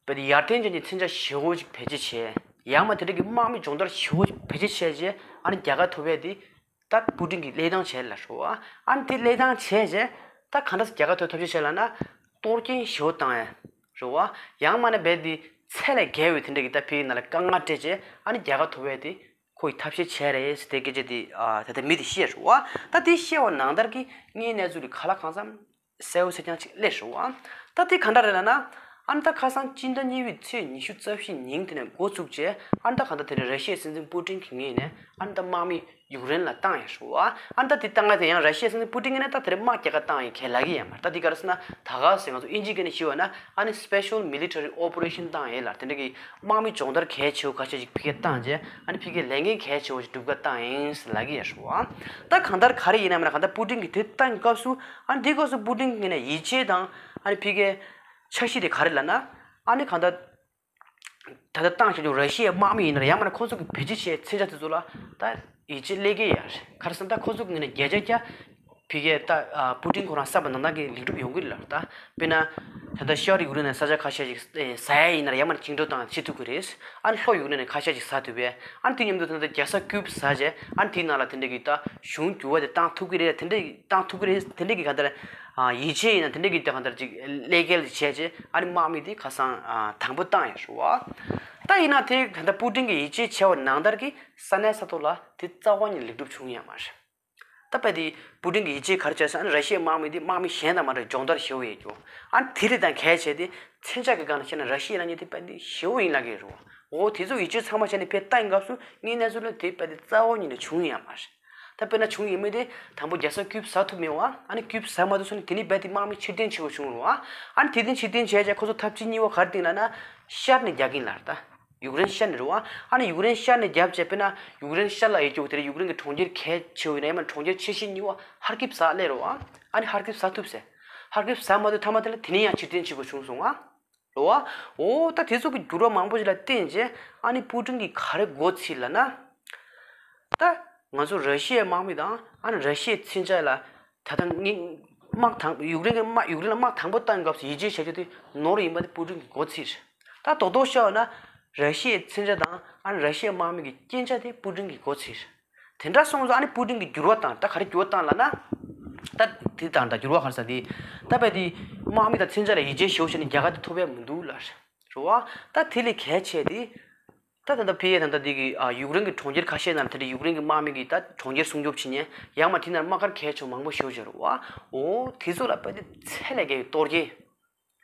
བས་དེ་ཡར་ཐོན་ཅན་གྱི་མཚོན་ཆ་ཞེ་པོ་ཅིག་བེད་སྤྱོད་བྱས། ཡང་མིན་དེ་འདྲ་གི་དམག་མི་སྦྱོང་བརྡར་ཞེ་པོ་ཅིག་བེད་སྤྱོད་བྱས་རྗེས་ཨ་ནི་རྒྱལ་ཁ་ཐོབ་པའི་དེ། ད་པུ་ཏིན་གྱིས་བློས་བཏང་བྱས་ལབ་རེད་བ། ཨ་ནི་དེ་བློས་བཏང་བྱས་རྗེས་ད་ག་འདྲ་སེ་རྒྱལ་ཁ་ཐོབ་ཐབས་ཤེས་བྱས་ལབ་ན། གཏོར་སྐྱོན་ཞེ་པོ་བཏང་ཡ་རེད་བ། ཡང་མིན་ན་བས་དེ་ཚད་ལས་བརྒལ་བའི་དེ་འདྲ་གི་ད་ཕ་གིའི་ནང་ལ་དཀའ་ངལ་སྤྲད་རྗེས་ཨ་ནི་རྒྱལ་ཁ་ཐོབ་པའི་དེ། ཁོ་ཡིས་ཐབས་ཤེས་བྱས་རེད་ཟེར་དེ་སྐད་ཆ་དེ་ཨ་ད་ལྟ་མི་དེ་བཤད་རེད་བ། ད་དེ་བཤད་པ་ནང་ལྟར་གྱི་དངོས་གནས་ཚུལ་དེ་ག་ལ་གང་འཚམ་གསལ་པོ་གསལ་རྐྱང་ཅིག་སླེབས་རེད་བ། ད་དེ་ག་འདྲ་རེད་ལབ་ན། ཨ་ནི་ད་ཁ་སང་སྤྱི་ཟླ་གཉིས་པའི་ཚེས་ཉི་ཤུ་རྩ་བཞི་ཉིན་དེ་ནས་འགོ་བཙུགས་རྗེས་ཨ་ནི་ད་གང་ལྟར་དེ་ནས་ར་ཤི་ཡའི་སྲིད་འཛིན་པུ་ཏིན་གྱི་ངོས་ནས་ཨ་ནི་ད་དམག་མི་ཡུཀ་རེན་ལ་བཏང་ཡ་རེད་བ། ཨ་ནི་ད་དེ་བཏང་ཡ་དེ་ཡང་ར་ཤི་ཡའི་སྲིད་འཛིན་པུ་ཏིན་གྱིས་ནི་ད་དེ་རིང་དམག་རྒྱག་ག་བཏང་ཡིན་ཁས་ལབ་ཀྱི་ཡོད་མ་རེད། ད་དེ་ག་རེ་ཟེར་ན་ད་ག་ཟེར་ང་ཚོ་དབྱིན་ཇིའི་སྐད་ནས་ཞུས་པ་ན་ཨ་ནི་Special Military Operation བཏང་ཡིན་ལབ། དེ་འདྲ་གི་དམག་མི་སྦྱོང་བརྡར་གལ་ཆེ་བོ་ཁ་ཤས་ཅིག་ཕ་གིར་བཏང་རྗེས་ཨ་ནི་ཕ་གིར་ལས་འགན་གལ་ཆེ་བོ་ཞིག་སྒྲུབ་ག་བཏང་ཡིན་ཟེར་ལབ་ཀྱི་ཡོད་རེད་བ། ད་གང་ལྟར་ག་རེ་ཡིན་ན་མིན་ན་གང་ལྟར་པུ་ཏིན་གྱིས་དེ་བཏང་སྐབས་སུ་ཨ་ནི་དེའི་སྐབས་སུ་པུ་ཏིན་གྱི་ངོས་ནས་ཡིད་ཆེས་དང་ཨ་ནི་ཕ་གིའི་འཆར་གཞི་དེ་ག་རེ་ལབ་ན། ཨ་ནི་གང་ལྟར་ད་ལྟ་བཏང་བཞིན་དུ་ར་ཤི་ཡའི་དམག་མི་ཡིན་ན་ཡང་མིན་ན་ཁོ་ཚོ་གིས་བེད་སྤྱོད་བྱས་མཚོན་ཆ་དེ་ཚོ་ལ་ད་ཡིད་ཆེས་སླེབས་ཀྱི་ཡོད་རེད། ག་རེ་ཟེར་ན་ད་ཁོ་ཚོ་གི་ངོས་ནས་བརྒྱ་ཆ་བརྒྱ་ཕ་གིའི་ད་ཨ་པུ་ཏིན་ཁོ་རང་བསམ་པ་ནང་བཞིན་གྱི་ལེགས་གྲུབ་ཡོང་གི་རེད་ལབ། ད་དཔེར་ན་ད་ལྟ་ཤར་ཡུཀ་རེན་ནས་ས་ཆ་ཁ་ཤས་ཤིག་ཨེ་ཟ་ཡ་ཡིན་ན་ཡང་མིན་ན་བཅིངས་འགྲོལ་བཏང་བྱེད་ཐུབ་ཀྱི་རེད། ཨ་ནི་ལྷོ་ཡུཀ་རེན་ནས་ཁ་ཤས་ཤིག་ཟ་ཐུབ་པས། ཨ་ནི་དེ་མཉམ་དུ་ད་ལྟ་རྒྱལ་ས་ཀིབ་ཟ་བྱས་ཨ་ནི་དེའི་ནང་ལ་དེ་འདྲ་གི་ད་གཞུང་འགྱུར་བ་དེ་བཏང་ཐུབ་ཀྱི་རེད། དེ་འདྲ་བཏང་ཐུབ་ཀྱི་རེད། དེ་འདྲ་གི་གང་ལྟར་ཨ་ཡིད་ཆེས་ཡིན་ན་དེ་འདྲ་གི་ད་གང་ལྟར་ཅིག་ཀླད་སྐྱེལ་བྱས་རྗེས་ཨ་ནི་དམག་མི་དེ་ཁ་སང་ཨ་དང་པོ་བཏང་ཡ་རེད་བ། ད་ཡིན་ན་དེ་གང་ལྟར་པུ་ཏིན་གྱིས་ཡིད་ཆེས་བྱས་པ་ནང་ལྟར་གྱི་ས་གནས་ས་ཐོག་ལ་དེ་རྩ་བ་ཉིད་ལེགས་གྲུབ་བྱུང་ཡོད་མ་རེད། ད་དཔེ་དེ་པུ་ཏིན་གྱིས་ཡིད་ཆེས་ག་རེ་བྱས་ཟེར་ན་ར་ཤི་ཡའི་དམག་མི་དེ་དམག་མི་གཞན་དང་མ་འདྲ་སྦྱོང་བརྡར་ཞེ་པོ་ཡོད་རྒྱུ། ཨ་ནི་དེ་རེད། ད་གལ་ཆེ་དེ་མཚོན་ཆ་གི་སྒང་ལ་བཤད་ན་ར་ཤི་ཡའི་ལབ་མཁན་དེ་དཔེ་དེ་ཞེ་པོ་ཡིན་ལབ་ཀྱི་རེད་བ། འོ་དེ་ཚོ་ཡིད་ཆེས་ཚང་མ་བྱས་ནས་ཕར་བཏང་སྐབས་སུ་དངོས་གནས་ཚུལ་ལ་དེ་དཔེ་དེ་རྩ་བ་ཉིད་ནས་བྱུང་ཡོད་མ་རེད། ད་དཔེར་ན་བྱུང་ཡོད་མེད་དེ། དང་པོ་རྒྱལ་ས་ཀིབ་ཟ་ཐུབ་མེད་པ། ཨ་ནི་ཀིབ་ཟ་མ་ཐུབ་སོང་ནས་དེ་ནས་རྦད་དེ་དམག་མི་ཕྱིར་འཐེན་བྱེད་དགོས་བྱུང་རུང་བ། ཨ་ནི་དེ་དེ་ཕྱིར་འཐེན་བྱས་རྗེས་ཁོ་ཚོ་འཐབ་ཇུས་གཉིས་པ་ག་རེ་བཏིང་ལབ་ན། ཤར་ནས་རྒྱག་གིན་ལབ་ད། ཡུཀ་རེན་ཤར་ནས་རེད་བ། ཨ་ནི་ཡུཀ་རེན་ཤར་ནས་རྒྱབ་བྱས་དཔེར་ན་ཡུཀ་རེན་ཤར་ལ་ཡོད་རྒྱུ་དེ་རེད། ཡུཀ་རེན་གྱི་གྲོང་ཁྱེར་གལ་ཆེ་བོ་ཡིན་ན་ཡང་མིན་གྲོང་ཁྱེར་ཆེ་ཤོས་གཉིས་པ་ཧར་ཀིབ་ཟ་སླེབས་རེད་བ། ཨ་ནི་ཧར་ཀིབ་ཟ་ཐུབ་ཟེར། ཧར་ཀིབ་ཟ་མ་ཐུབ་མཐའ་མ་དེ་ལ་དེ་ནས་ཡང་ཕྱིར་འཐེན་བྱེད་དགོས་བྱུང་སོང་ང་། རེད་བ། འོ་ད་དེ་ཚོ་གི་འགྱུར་བ་མང་པོ་ཞིག་ལ་བརྟེན་རྗེས་ཨ་ནི་པུ་ཀྲིན་གྱིས་ག་རེ་འགོ་ཚུགས་ལབ་ན། ད་ང་ཚོ་ར་ཤི་ཡའི་དམག་མི་དང་ཨ་ནི་ར་ཤི་ཡའི་མཚོན་ཆ་ལ་ད་ལྟ་ངས་དམག་དང་ཡུཀ་རེན་གྱི་དམག་ཡུཀ་རེན་ལ་དམག་དང་པོ་བཏང་སྐབས་སུ་ཡིད་ཆེས་བྱ་རྒྱུ་དེ་ནོར་ཡིན་པ་དེ་པུ་ཀྲིན་གྱིས་འགོ་ཚུགས་རེད། ད་རྡོག་རྡོག་བཤད་ན་ར་ཤི་ཡའི་མཚོན་ཆ་དང་ཨ་ནི་ར་ཤི་ཡའི་དམག་མི་གི་རྐྱེན་ཆ་དེ་པུ་ཀྲིན་གྱིས་འགོ་ཚུགས་རེད། དེ་འདྲ་སོང་ཙང་ཨ་ནི་པུ་ཀྲིན་གྱིས་འགྱུར་བ་བཏང་། ད་ག་རེ་འགྱུར་བ་བཏང་ལབ་ན། ད་དེ་དང་ད་འགྱུར་བ་ག་རེ་ཟེར་དེ། ད་རྦད་དེ་དམག་མི་དང་མཚོན་ཆ་ལ་ཡིད་ཆེས་ཞེ་པོ་བྱས་ནས་རྒྱལ་ཁ་དེ་ཐོབ་ཡ་མི་འདུག་ལབ་རེད་བ། ད་དེ་ལས་གལ་ཆེ་དེ། ད་ད་ལྟ་ཕ་གིའི་ད་ལྟ་འདི་གི་ཨ་ཡུཀ་རེན་གྱི་གྲོང་ཁྱེར་ཁ་ཤས་ནང་ལ་དེ་འདྲའི་ཡུཀ་རེན་གྱི་དམག་མི་གིས་ད་གྲོང་ཁྱེར་སྲུང་སྐྱོབ་བྱེད་མཁན། ཡང་མ་དེ་ནང་དམག་སྒར་གལ་ཆེ་མང་པོ་ཞེ་པོ་ཅིག་རེད་བ། འོ་དེ་ཚོ་ལ་རྦད་དེ་ཚད་ལས་བརྒལ་བའི་གཏོར་སྐྱོན་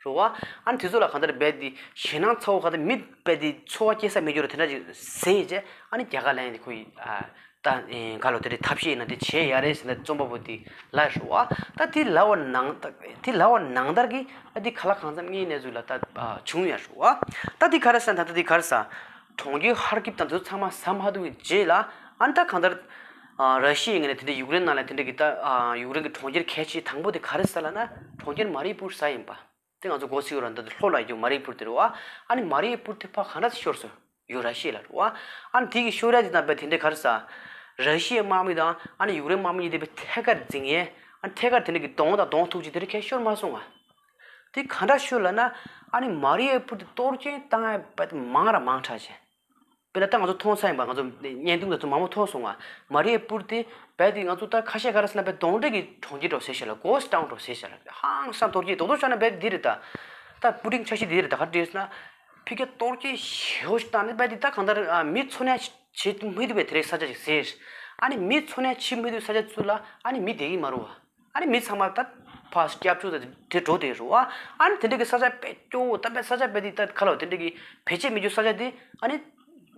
རེད་བ། ཨ་ནི་དེ་ཚོ་ལ་གང་ལྟར་རྦད་དེ་ཞེད་སྣང་ཚ་པོ་གང་ལྟར་མི་རྦད་དེ་འཚོ་བ་སྐྱེལ་ས་མེད་རྒྱུ་རེད། དེ་འདྲ་ཅིག་ཟེར་རྗེས་ཨ་ནི་རྒྱལ་ཁ་ལེན་ཡ་དེ་ཁོ་ཡི་ཨ་ད་ཨེ་ག་ལོ་དེ་འདྲའི་ཐབས་ཤེས་ཡིན་ན་དེ་བྱེད་ཡ་རེད་ཟེར་ནས་རྩོམ་པ་པོ་དེ་ལབ་རེད་བ། ད་དེ་ལབ་པ་ནང་ད་དེ་ལབ་པ་ནང་ལྟར་གྱི་ཨ་དེ་ག་ལ་གང་འཚམ་ངའི་གནས་ཚུལ་ལ་ད་ཨ་བྱུང་ཡ་རེད་བ། ད་དེ་ག་རེ་ཟེར་ན་ད་ད་དེ་ག་རེ་ཟེར། གྲོང་ཁྱེར་ཧར་ཀིབ་དང་དེ་ཚོ་ཚང་མ་ཟ་མ་ཐུབ་པའི་རྗེས་ལ་ཨ་ནི་ད་གང་ལྟར་ཨ་ར་ཤི་ཡའི་ངོས་ནས་དེ་འདྲའི་ཡུཀ་རེན་ནང་ལ་དེ་འདྲ་གི་ད་ཨ་ཡུཀ་རེན་གྱི་གྲོང་ཁྱེར་གལ་ཆེ་དང་པོ་དེ་ག་རེ་ཟེར་ལབ་ན་གྲོང་ཁྱེར་མ་རི་པུར་ཟ་ཡིན་པ། དེ་ང་ཚོ་མགོ་ཚོས་ར་འདི་ལྷོ་ལ་ཡོད་མ་རི་པུར་དེ་རེད་བ། ཨ་ནི་མ་རི་པུར་དེ་ཕར་གང་འདྲ་ཤོར་སོང་། ཡོད་ར་ཤི་ཡ་ལ་རེད་བ། ཨ་ནི་དེ་གི་ཤོར་ཡ་དེ་དང་དཔེ་དེ་འདྲའི་ག་རེ་ཟ། ར་ཤི་ཡའི་དམག་མི་དང་ཨ་ནི་ཡུཀ་རེན་དམག་མི་གཉིས་དེ་དཔེ་ཐད་ཀར་འཛིང་ཡས། ཨ་ནི་ཐད་ཀར་དེ་འདྲ་གི་གདོང་དང་གདོང་ཐུག་ཅིག་དེ་འདྲ་གས་ཤོར་མ་སོང་ང་། དེ་གང་འདྲ་ཤོར་ལབ་ན། ཨ་ནི་མ་རི་པུར་དེ་གཏོར་སྐྱོན་བཏང་ཡ་དཔེ་མང་ར་མང་དྲགས་བྱས། དཔེར་ན་ད་ང་ཚོ་མཐོང་ས་ཡིན་པ། ང་ཚོ་བརྙན་ཐུང་དེ་ཚོ་མང་པོ་མཐོང་སོང་ང་། མ་རི་པུར་དེ་རྦད་དེ་ང་ཚོ་ད་ཁ་ཤས་ག་རེ་ཟེར་ན་དཔེ་གདོན་འདྲེ་གི་གྲོང་ཁྱེར་འདྲ་བོ་ཟེར་བཞག་ལ། གོ་སི་ཊི་ཊའུན་འདྲ་བོ་ཟེར་བཞག་ལ། ཧང་སང་གཏོར་སྐྱོན་རྡོག་རྡོག་བཤད་ན་རྦད་དེ་འདི་རེད་ད། ད་པུ་ཀྲིན་འཆར་གཞི་འདི་རེད་ད། ག་རེ་རེད་ཟེར་ན། ཕ་གིར་གཏོར་སྐྱོན་ཞེ་པོ་ཞིག་བཏང་ནས་རྦད་དེ་ད་གང་ལྟར་ཨ་མི་འཚོ་གནས་བྱེད་མི་ཐུབ་པའི་དེ་རིགས་ས་ཆ་ཞིག་ཟེར། ཨ་ནི་མི་འཚོ་གནས་བྱེད་མི་ཐུབ་ས་ཆ་ཚུར་ལ་ཨ་ནི་མི་བསྡད་ཀྱི་མ་རེད་བ། ཨ་ནི་མི་ཚང་མ་ད་ཕར་སྐྱབས་བཅོལ་དུ་དེ་འགྲོ་བསྡད་རེད་བ། ཨ་ནི་དེ་འདྲ་གི་ས་ཆ་དཔེ་སྐྱོ་བོ་ད་དཔེ་ས་ཆ་དཔེ་དེ་ད་ག་ལ་བ་དེ་འདྲ་གི་བེད་སྤྱད་མི་རྒྱུ་ས་ཆ་དེ་ཨ་ནི་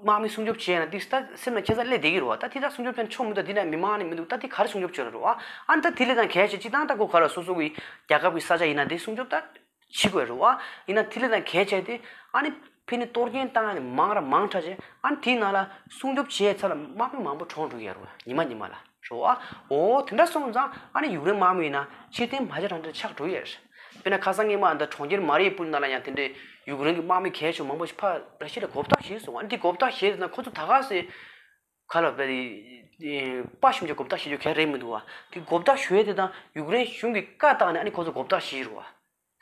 དམག་མི་སྲུང་སྐྱོབ་བྱས་ན་དེ་ད་སེམས་ལ་ཁྱད་མཚར་སླེབས་བསྡད་ཀྱི་རེད་བ། ད་དེ་ད་སྲུང་སྐྱོབ་བྱས་ན་ཆོག་མི་འདུག་དེ་ནས་མི་མང་ནས་མི་འདུག་ད་དེ་ག་རེ་སྲུང་སྐྱོབ་བྱས་ན་རེད་བ། ཨ་ནི་ད་དེ་ལས་ད་གལ་ཆེ་ཅིག་ད་ད་ཁོ་ག་ལ་སོ་སོ་གི་རྒྱལ་ཁབ་ཀྱི་ས་ཆ་ཡིན་ན་དེ་སྲུང་སྐྱོབ་ད་བྱེད་དགོས་རེད་བ། ཡིན་ན་དེ་ལས་ད་གལ་ཆེ་དེ་ཨ་ནི་ཕི་ནི་གཏོར་སྐྱོན་བཏང་ནས་མང་ར་མང་དྲགས་བྱས། ཨ་ནི་དེའི་ནང་ལ་སྲུང་སྐྱོབ་བྱས་ཚར་ལ་དམག་མི་མང་པོ་གྲོངས་འགྲོ་གི་ཡོད་རེད་བ། ཉི་མ་ཉི་མ་ལ། རེད་བ། འོ་དེ་འདྲ་སོང་ཙང་ཨ་ནི་ཡུཀ་རེན་དམག་མི་ཡིན་ན་ཕྱིར་འཐེན་མ་བྱས་རང་འདྲ་ཆགས་འགྲོ་ཡས་རེད། དཔེར་ན་ཁ་སང་སྔོན་མ་འདི་གྲོང་ཁྱེར་མ་རི་པུར་ནང་ལ་ཡང་དེ་འདྲའི་ཡུཀ་རེན་གྱི་དམག་མི་གལ་ཆེ་མང་པོ་ཞིག་ཕར་ར་ཤི་ཡ་ལ་མགོ་བཏགས་བཞེས་སོང་། ཨ་ནི་དེ་མགོ་བཏགས་བཞེས་དེ་ན་ཁོ་ཚོ་ད་ག་སེ་ག་ལ་བས་དཔའ་ཞུམ་གྱི་མགོ་བཏགས་བཞེས་རྒྱུ་གལ་རེད་མི་འདུག་བ། དེ་མགོ་བཏགས་ཞུ་ཡས་དེ་དང་ཡུཀ་རེན་གཞུང་གིས་བཀའ་བཏགས་ནས་ཨ་ནི་ཁོ་ཚོ་མགོ་བཏགས་བཞེས་རེད་བ།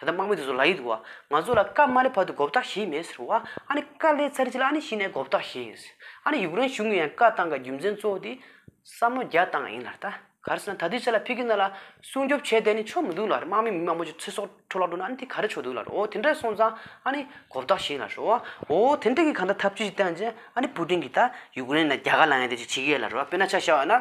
ད་ལྟ་དམག་མི་དེ་ཚོ་ལབ་ཀྱི་འདུག་བ། ང་ཚོ་ལ་བཀའ་མ་སླེབས་བར་དུ་མགོ་བཏགས་བཞེས་མེད་ཟེར་བ། ཨ་ནི་བཀའ་སླེབས་ཚར་རྗེས་ལ་ཨ་ནི་གཞི་ནས་མགོ་བཏགས་བཞེས་ཡིན་ཟེར། ཨ་ནི་ཡུཀ་རེན་གཞུང་གིས་ཡང་བཀའ་བཏང་ག་རྒྱུ་མཚན་གཙོ་བོ་དེ་བསམ་བློ་རྒྱག་བཏང་ཡིན་ལབ་རེད་ད། ག་རེ་ཟེར་ན་ད་ལྟའི་ཆ་ལ་ཕ་གི་ནང་ལ་སྲུང་སྐྱོབ་བྱས་བསྡད་ནས་ཆོག་མི་འདུག་ལབ་རེད། དམག་མི་མི་མང་པོ་ཅིག་ཚེ་སྲོག་འཕྲོ་བརླག་འགྲོ་ན་ཨ་ནི་དེ་ག་རེ་ཆོག་འདུག་ལབ་རེད། འོ་དེ་འདྲ་སོང་ཙང་ཨ་ནི་མགོ་བཏགས་བཞེས་ལབ་རེད། འོ་དེ་འདྲ་གི་གང་ལྟར་ཐབས་ཇུས་ཤིག་བཏང་རྗེས་ཨ་ནི་པུ་ཏིན་གྱིས་ད་ཡུཀ་རེན་ལ་རྒྱལ་ཁ་ལེན་ཡ་དེ་ཅིག་བྱེད་ཀྱི་ཡོད་ལབ་རེད་བ། དཔེར་ན་ཆ་བཞག་པ་ན།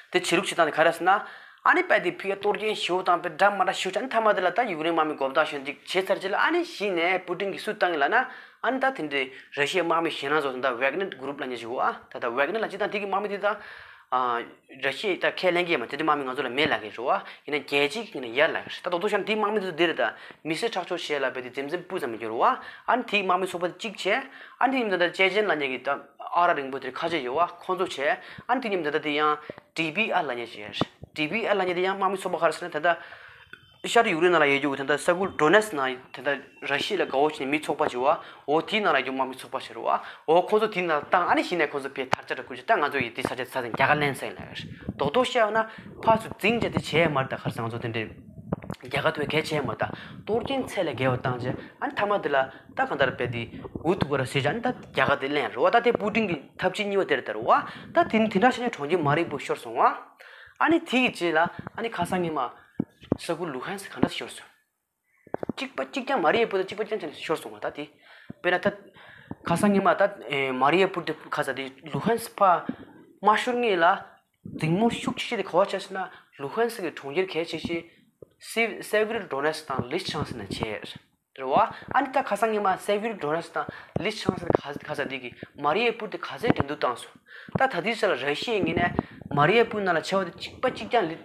དེ་བྱེད་ལུགས་བྱེད་སྟངས་དེ་ག་རེ་ཟེར་ན། ཨ་ནི་དཔེ་དེ་ཕི་ཡ་གཏོར་སྐྱོན་ཞེ་པོ་དང་དཔེ་འདྲ་མ་འདྲ་ཞེ་པོ་བྱས། ཨ་ནི་མཐའ་མ་དེ་ལ་ད་ཡུཀ་རེན་དམག་མི་མགོ་བཏགས་ཞུ་འཇིག་བྱས་ཚར་རྗེས་ལ་ཨ་ནི་གཞི་ནས་པུ་ཏིན་གྱིས་སུས་བཏང་ཡིན་ལབ་ན། ཨ་ནི་ད་དེ་འདྲའི་ར་ཤི་ཡའི་དམག་མི་གཞན་རང་ཚོ་ད་ཝེག་ནར་གུ་རུབ་ལབ་མཁན་ཞིག་ཡོད་ཨ། ད་ད་ཝེག་ནར་ལབ་ཅིག་དང་དེ་གི་དམག་མི་དེ་ད། ཨ། ར་ཤི་ཡས་ད་ཁས་ལེན་གྱི་ཡོད་མ་རེད། དེ་འདྲའི་དམག་མི་ང་ཚོ་ལ་མེད་ལབ་ཀྱི་རེད་བ། ཡིན་ན་རྒྱལ་སྤྱི་གི་ངོས་ནས་ཡོད་ལབ་ཀྱི་རེད། ད་རྡོག་རྡོག་བཤད་ན་དེའི་དམག་མི་དེ་ཚོ་འདི་རེད་ད། མི་སེར་ཁྲག་སྦྱོར་བྱས་ལབ་པ་དེ་འཛེམ་འཛེམ་སྤུ་ཙམ་མི་འགྱུར་བ། ཨ་ནི་དེའི་དམག་མི་ཚོགས་པ་དེ་གཅིག་བྱས། ཨ་ནི་དེ་མཉམ་དུ་ད་ཅེ་ཅན་ལབ་མཁན་གྱི་ད། ཨ་ར་རིང་པོ་དེར་ཁ་ཆེ་ཡོད་བ། ཁོང་ཚོ་བྱས། ཨ་ནི་དེ་མཉམ་དུ་ད་དེ་ཡང་ཌི་བི་ཨར་ལབ་མཁན་ཞིག་ཡོད་རེད། ཌི་བི་ཨར་ལབ་མཁན་དེ་ཡང་དམག་མི་ཚོགས་པ་ག་རེ་ཟེར་ན་ད་ལྟ། ཤར་ཡུཀ་རེན་ནང་ལ་ཡོད་རྒྱུ་དེ་འདྲ་ས་ཁུལ་ཌོ་ནེ་སི་ནང་དེ་འདྲ་ར་ཤི་ཡ་ལ་དགའ་བོ་བྱེད་ནས་མི་ཚོགས་པ་ཅིག་བ། འོ་དེའི་ནང་ལ་ཡོད་རྒྱུ་དམག་མི་ཚོགས་པ་ཅིག་རེད་བ། འོ་ཁོང་ཚོ་དེའི་ནང་ལ་བཏང་། ཨ་ནི་གཞི་ནས་ཁོང་ཚོ་ཕར་ཐར་ཆ་འདྲ་བསྐུར་བྱས། ད་ང་ཚོ་ཡི་དེ་ས་ཆ་ས་ཆ་རྒྱལ་ཁ་ལེན་ས་ཡིན་ལབ་ཡོད་རེད། རྡོག་རྡོག་བཤད་ཡོང་ན་ཕར་ཚུར་འཛིང་བྱས་དེ་བྱས་ཡོད་མ་རེད། ད་ག་རེ་ཟེར་ང་ཚོ་དེ་འདྲའི་རྒྱལ་ཁ་ཐོབ་གལ་ཆེ་ཡོད་མ་རེད། ད་གཏོར་སྐྱོན་ཚད་ལས་བརྒལ་བ་བཏང་བྱས། ཨ་ནི་མཐའ་མ་དེ་ལ་ད་གང་ལྟར་རྦད་དེ་འུ་ཐུག་པ་ར་ཟེར་བྱས། ཨ་ནི་ད་རྒྱལ་ཁ་དེ་ལེན་རེད་བ། ད་དེ་པུ་ཏིན་གྱི་ཐབས་ཇུས་གཉིས་པ་དེ་རེད་ད་རེད་བ། ད་དེ་དེ་འདྲ་བྱས་ནས་གྲོང་ཁྱེར་མ་རི་པུར་ཤོར་སོང་བ། ཨ་ནི་དེ་གི་རྗེས་ལ་ཨ་ནི་ཁ་སང་ཉི་མ། ས་ཁུལ་ལུ་ཧན་སི་ག་འདྲ་ཤོར་སོང་། གཅིག་པ་གཅིག་རྐྱང་མ་རེད། པོ་ད་གཅིག་པ་རྐྱང་ཆ་ནས་ཤོར་སོང་བ། ད་དེ། དཔེར་ན་ད། ཁ་སང་ཉི་མ་ད་ཨེ་མ་རི་ཡ་པུར་དེ་ཁ་ས་དེ་ལུ་ཧན་སི་ཕར་མ་ཤོར་སྔོན་ལ། འཛིང་མོ་ཤུགས་ཆེ་ཤོས་དེ་ག་པར་ཆགས་སོང་ན་ལུ་ཧན་སི་གི་གྲོང་ཁྱེར་གལ་ཆེ་ཤོས་སེ་སེ་བེརོ་དོ་ནེ་སི་དང་ལི་སི་ཆང་སི་ནང་བྱས། རེད་བ། ཨ་ནི་ད་ཁ་སང་ཉི་མ་སེ་ཝེ་རོ་ཌོ་ནེ་སི་དང་ལི་ཤང་སི་ག་ག་ས་འདི་གི་མ་རི་ཡུ་པོལ་དེ་ག་ཚད་འགྲན་བསྡུར་བཏང་སོང་། ད་ད་ལྟའི་ཆ་ལ་ར་ཤི་ཡའི་ངོས་ནས་མ་རི་ཡུ་པོལ་ནང་ལ་བྱ་བ་དེ་གཅིག་པ་གཅིག་རྐྱང་ལི་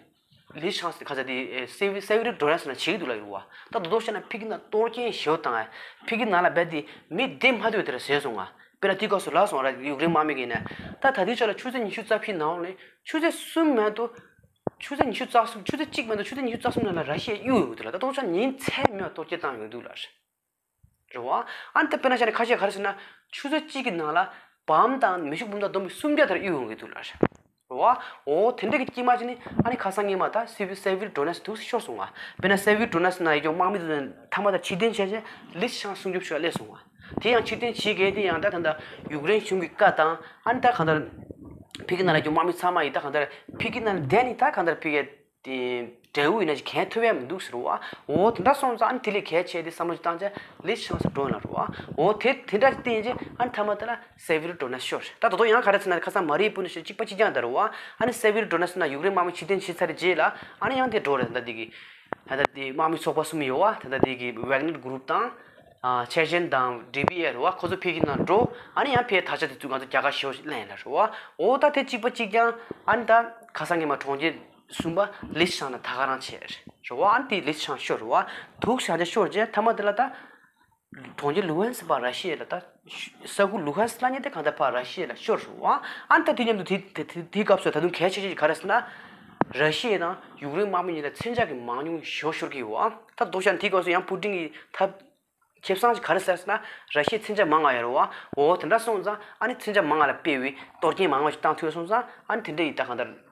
ལི་ཤང་སི་ག་ས་འདི་སེ་ཝེ་སེ་ཝེ་རོ་ཌོ་ནེ་སི་ནང་བྱེད་ཀྱི་འདུག་ལབ་ཡོད་རེད་བ། ད་དོ་དོ་བཤད་ན་ཕ་གི་ནང་གཏོར་སྐྱོན་ཞེ་པོ་བཏང་ཨ། ཕ་གི་ནང་ལ་རྦད་དེ་མི་བདེ་མ་བདེ་དེ་འདྲ་བཟོས་སོང་ང་། དཔེར་ན་དེ་སྐབས་སུ་ལབ་སོང་ར། ཡུཀ་རེན་དམག་མི་གིས་ནས་ད་ད་ལྟའི་ཆ་ལ་ཆུ་ཚོད་ཉི་ཤུ་རྩ་བཞི་ནང་ལ་ཆུ་ཚོད་གསུམ་མ་གཏོགས། ཆུ་ཚོད་ཉི་ཤུ་རྩ་གསུམ། ཆུ་ཚོད་གཅིག་མ་གཏོགས་ཆུ་ཚོད་ཉི་ཤུ་རྩ་གསུམ་ནང་ལ་ར་ཤི་ཡ་གཡུག་ཡོད་འདུག་ལ། ད་ལྟ་ཆ་ཉིན་མཚན་མེད་པར་གཏོར་སྐྱོན་བཏང་ཡོད་འདུག་ལ། རེད་བ། ཨ་ནི་ད་དཔེར་ན་ཆ་ནས་ཁ་ཤས་ག་རེ་ཟེར་ན། ཆུ་ཚོད་གཅིག་གི་ནང་ལ་བམ་དང་མེ་ཤུགས་འབུམ་ཐག་བསྡོམས་པས་སུམ་བརྒྱ་དེ་འདྲ་གཡུག་ཡོང་གི་འདུག་ལ། རེད་བ། འོ་དེ་འདྲ་གི་དཀྱིལ་མ་ཅིག་ནི་ཨ་ནི་ཁ་སང་ཉི་མ་ད་སེ་ཝེ་སེ་ཝེ་རོ་ཌོ་ནེ་སི་འདུག་སེ་ཤོར་སོང་ང་། དཔེར་ན་སེ་ཝེ་རོ་ཌོ་ནེ་སི་ནང་ཡོད་ཀྱང་དམག་མི་དེ་ཚོ་མཐའ་མ་ད་ཕྱིར་འཐེན་བྱས་རྗེས་ལི་ཤང་སྲུང་སྐྱོབ་ཞུ་བ་སླེབས་སོང་ང་། དེ་ཡང་ཕྱིར་འཐེན་བྱེད་མཁན་དེ་ཡང་ད་ད་ལྟ་ཡུཀ་རེན་གཞུང་གི་བཀའ་དང་ཨ་ནི་ད་གང་ལྟར་ཕ་གི་ནང་ལ་ཡོད་དམག་མི་ཚང་མ་ཡིས་ད་གང་ལྟར་ཕ་གི་ནང་ལ་བསྡད་ནས་ད་གང་ལྟར་ཕ་གི་དེ་འབྲས་བུ་ཡིན་ན་ཅིག་གང་ཐོབ་ཡ་མི་འདུག་ཟེར་བ། འོ་དེ་འདྲ་སོང་ཙང་ཨ་ནི་དེ་ལས་གལ་ཆེ་དེ་བསམ་བློ་ཅིག་བཏང་བྱས་ལི་ཤང་སི་འགྲོ་ཡོང་ལ་རེད་བ། འོ་དེ་དེ་འདྲ་ཅིག་བསྟན་རྗེས་ཨ་ནི་མཐའ་མ་དེ་ལ་སེ་ཝེ་རོ་ཌོ་ནེ་སི་ཤོར། ད་ད་དུང་ཡང་ག་རེ་ཟེར་ན་ཁ་སང་མ་རི་ཡུ་པོལ་ནས་ཤོར། གཅིག་པ་གཅིག་རྐྱང་དེ་རེད་བ། ཨ་ནི་སེ་ཝེ་རོ་ཌོ་ནེ་སི་ནང་ཡུཀ་རེན་དམག་མི་ཕྱིར་འཐེན་བྱས་ཚར་རྗེས་ལ་ཨ་ནི་ཡང་དེ་འགྲོ་རེད། ད་འདི་གི་ད་ལྟ་དེ་དམག་མི་ཚོགས་པ་གསུམ་ཡོད་བ། ད་ལྟ་དེ་གི་ཝེག་ནར་གུ་རུབ་དང་། ཨ་ཆེ་ཆེན་དང་ཌི་བི་ཨེ་རེད་བ། ཁོ་ཚོ་ཕ་གི་ནང་འགྲོ། ཨ་ནི་ཡང་ཕ་གིའི་དར་ཆ་དེ་ཚུར་ང་ཚོ་རྒྱ་གར་ཞེ་པོ་ཅིག་ལེན་ཡ་ལ་རེད་བ། འོ་ད་དེ་གཅིག་པ་གཅིག་རྐྱང་ཨ་ནི་ད་ཁ་སང་ཉི་མ་གྲོང་ཁྱེར་གསུམ་པ་ལི་ཤང་ནས་ད་ག་རང་བྱས་རེད་བ། ཨ་ནི་དེ་ལི་ཤང་ཤོར་རེད་བ། འདུག་སེ་བྱས་ཤོར་རྗེས་མཐའ་མ་དེ་ལ་ད་གྲོང་ཁྱེར་ལུ་ཧན་སི་ཕར་ར་ཤི་ཡ་ལ་ད་ས་ཁུལ་ལུ་ཧན་སི་ལབ་མཁན་དེ་གང་ལྟར་ཕར་ར་ཤི་ཡ་ལ་ཤོར་རེད་བ། ཨ་ནི་ད་དེ་མཉམ་དུ་དེ་དེ་དེ་དེའི་སྐབས་སུ་ད་དུང་གལ་ཆེ་ཤོས་ག་རེ་ཟེར་ན། ར་ཤི་ཡ་དང་ཡུཀ་རེན་དམག་མི་གཉིས་ལ་མཚོན་ཆ་གི་མང་ཉུང་ཞེ་པོ་ཤོར་གྱི་ཡོད་བ། ད་དོ་བཤད་ན་དེའི་སྐབས་སུ་ཡང་པུ་ཏིན་གྱིས་ཐབས་ཁེ་བཟང་ཞིག་ག་རེ་བསགས་ཟེར་ན། ར་ཤི་ཡས་མཚོན་ཆ་མང་ང་ཡོད་རེད་བ། འོ་དེ་འདྲ་སོང་ཙང་ཨ་ནི་མཚོན་ཆ་མང་ང་ལ་དཔེ་བའི་གཏོར་སྐྱོན་མང་བ་ཞིག་བཏང་ཐུབ་སོང་ཙང་ཨ་ནི་དེ་འདྲ་ཡི་ད་གང་ལྟར་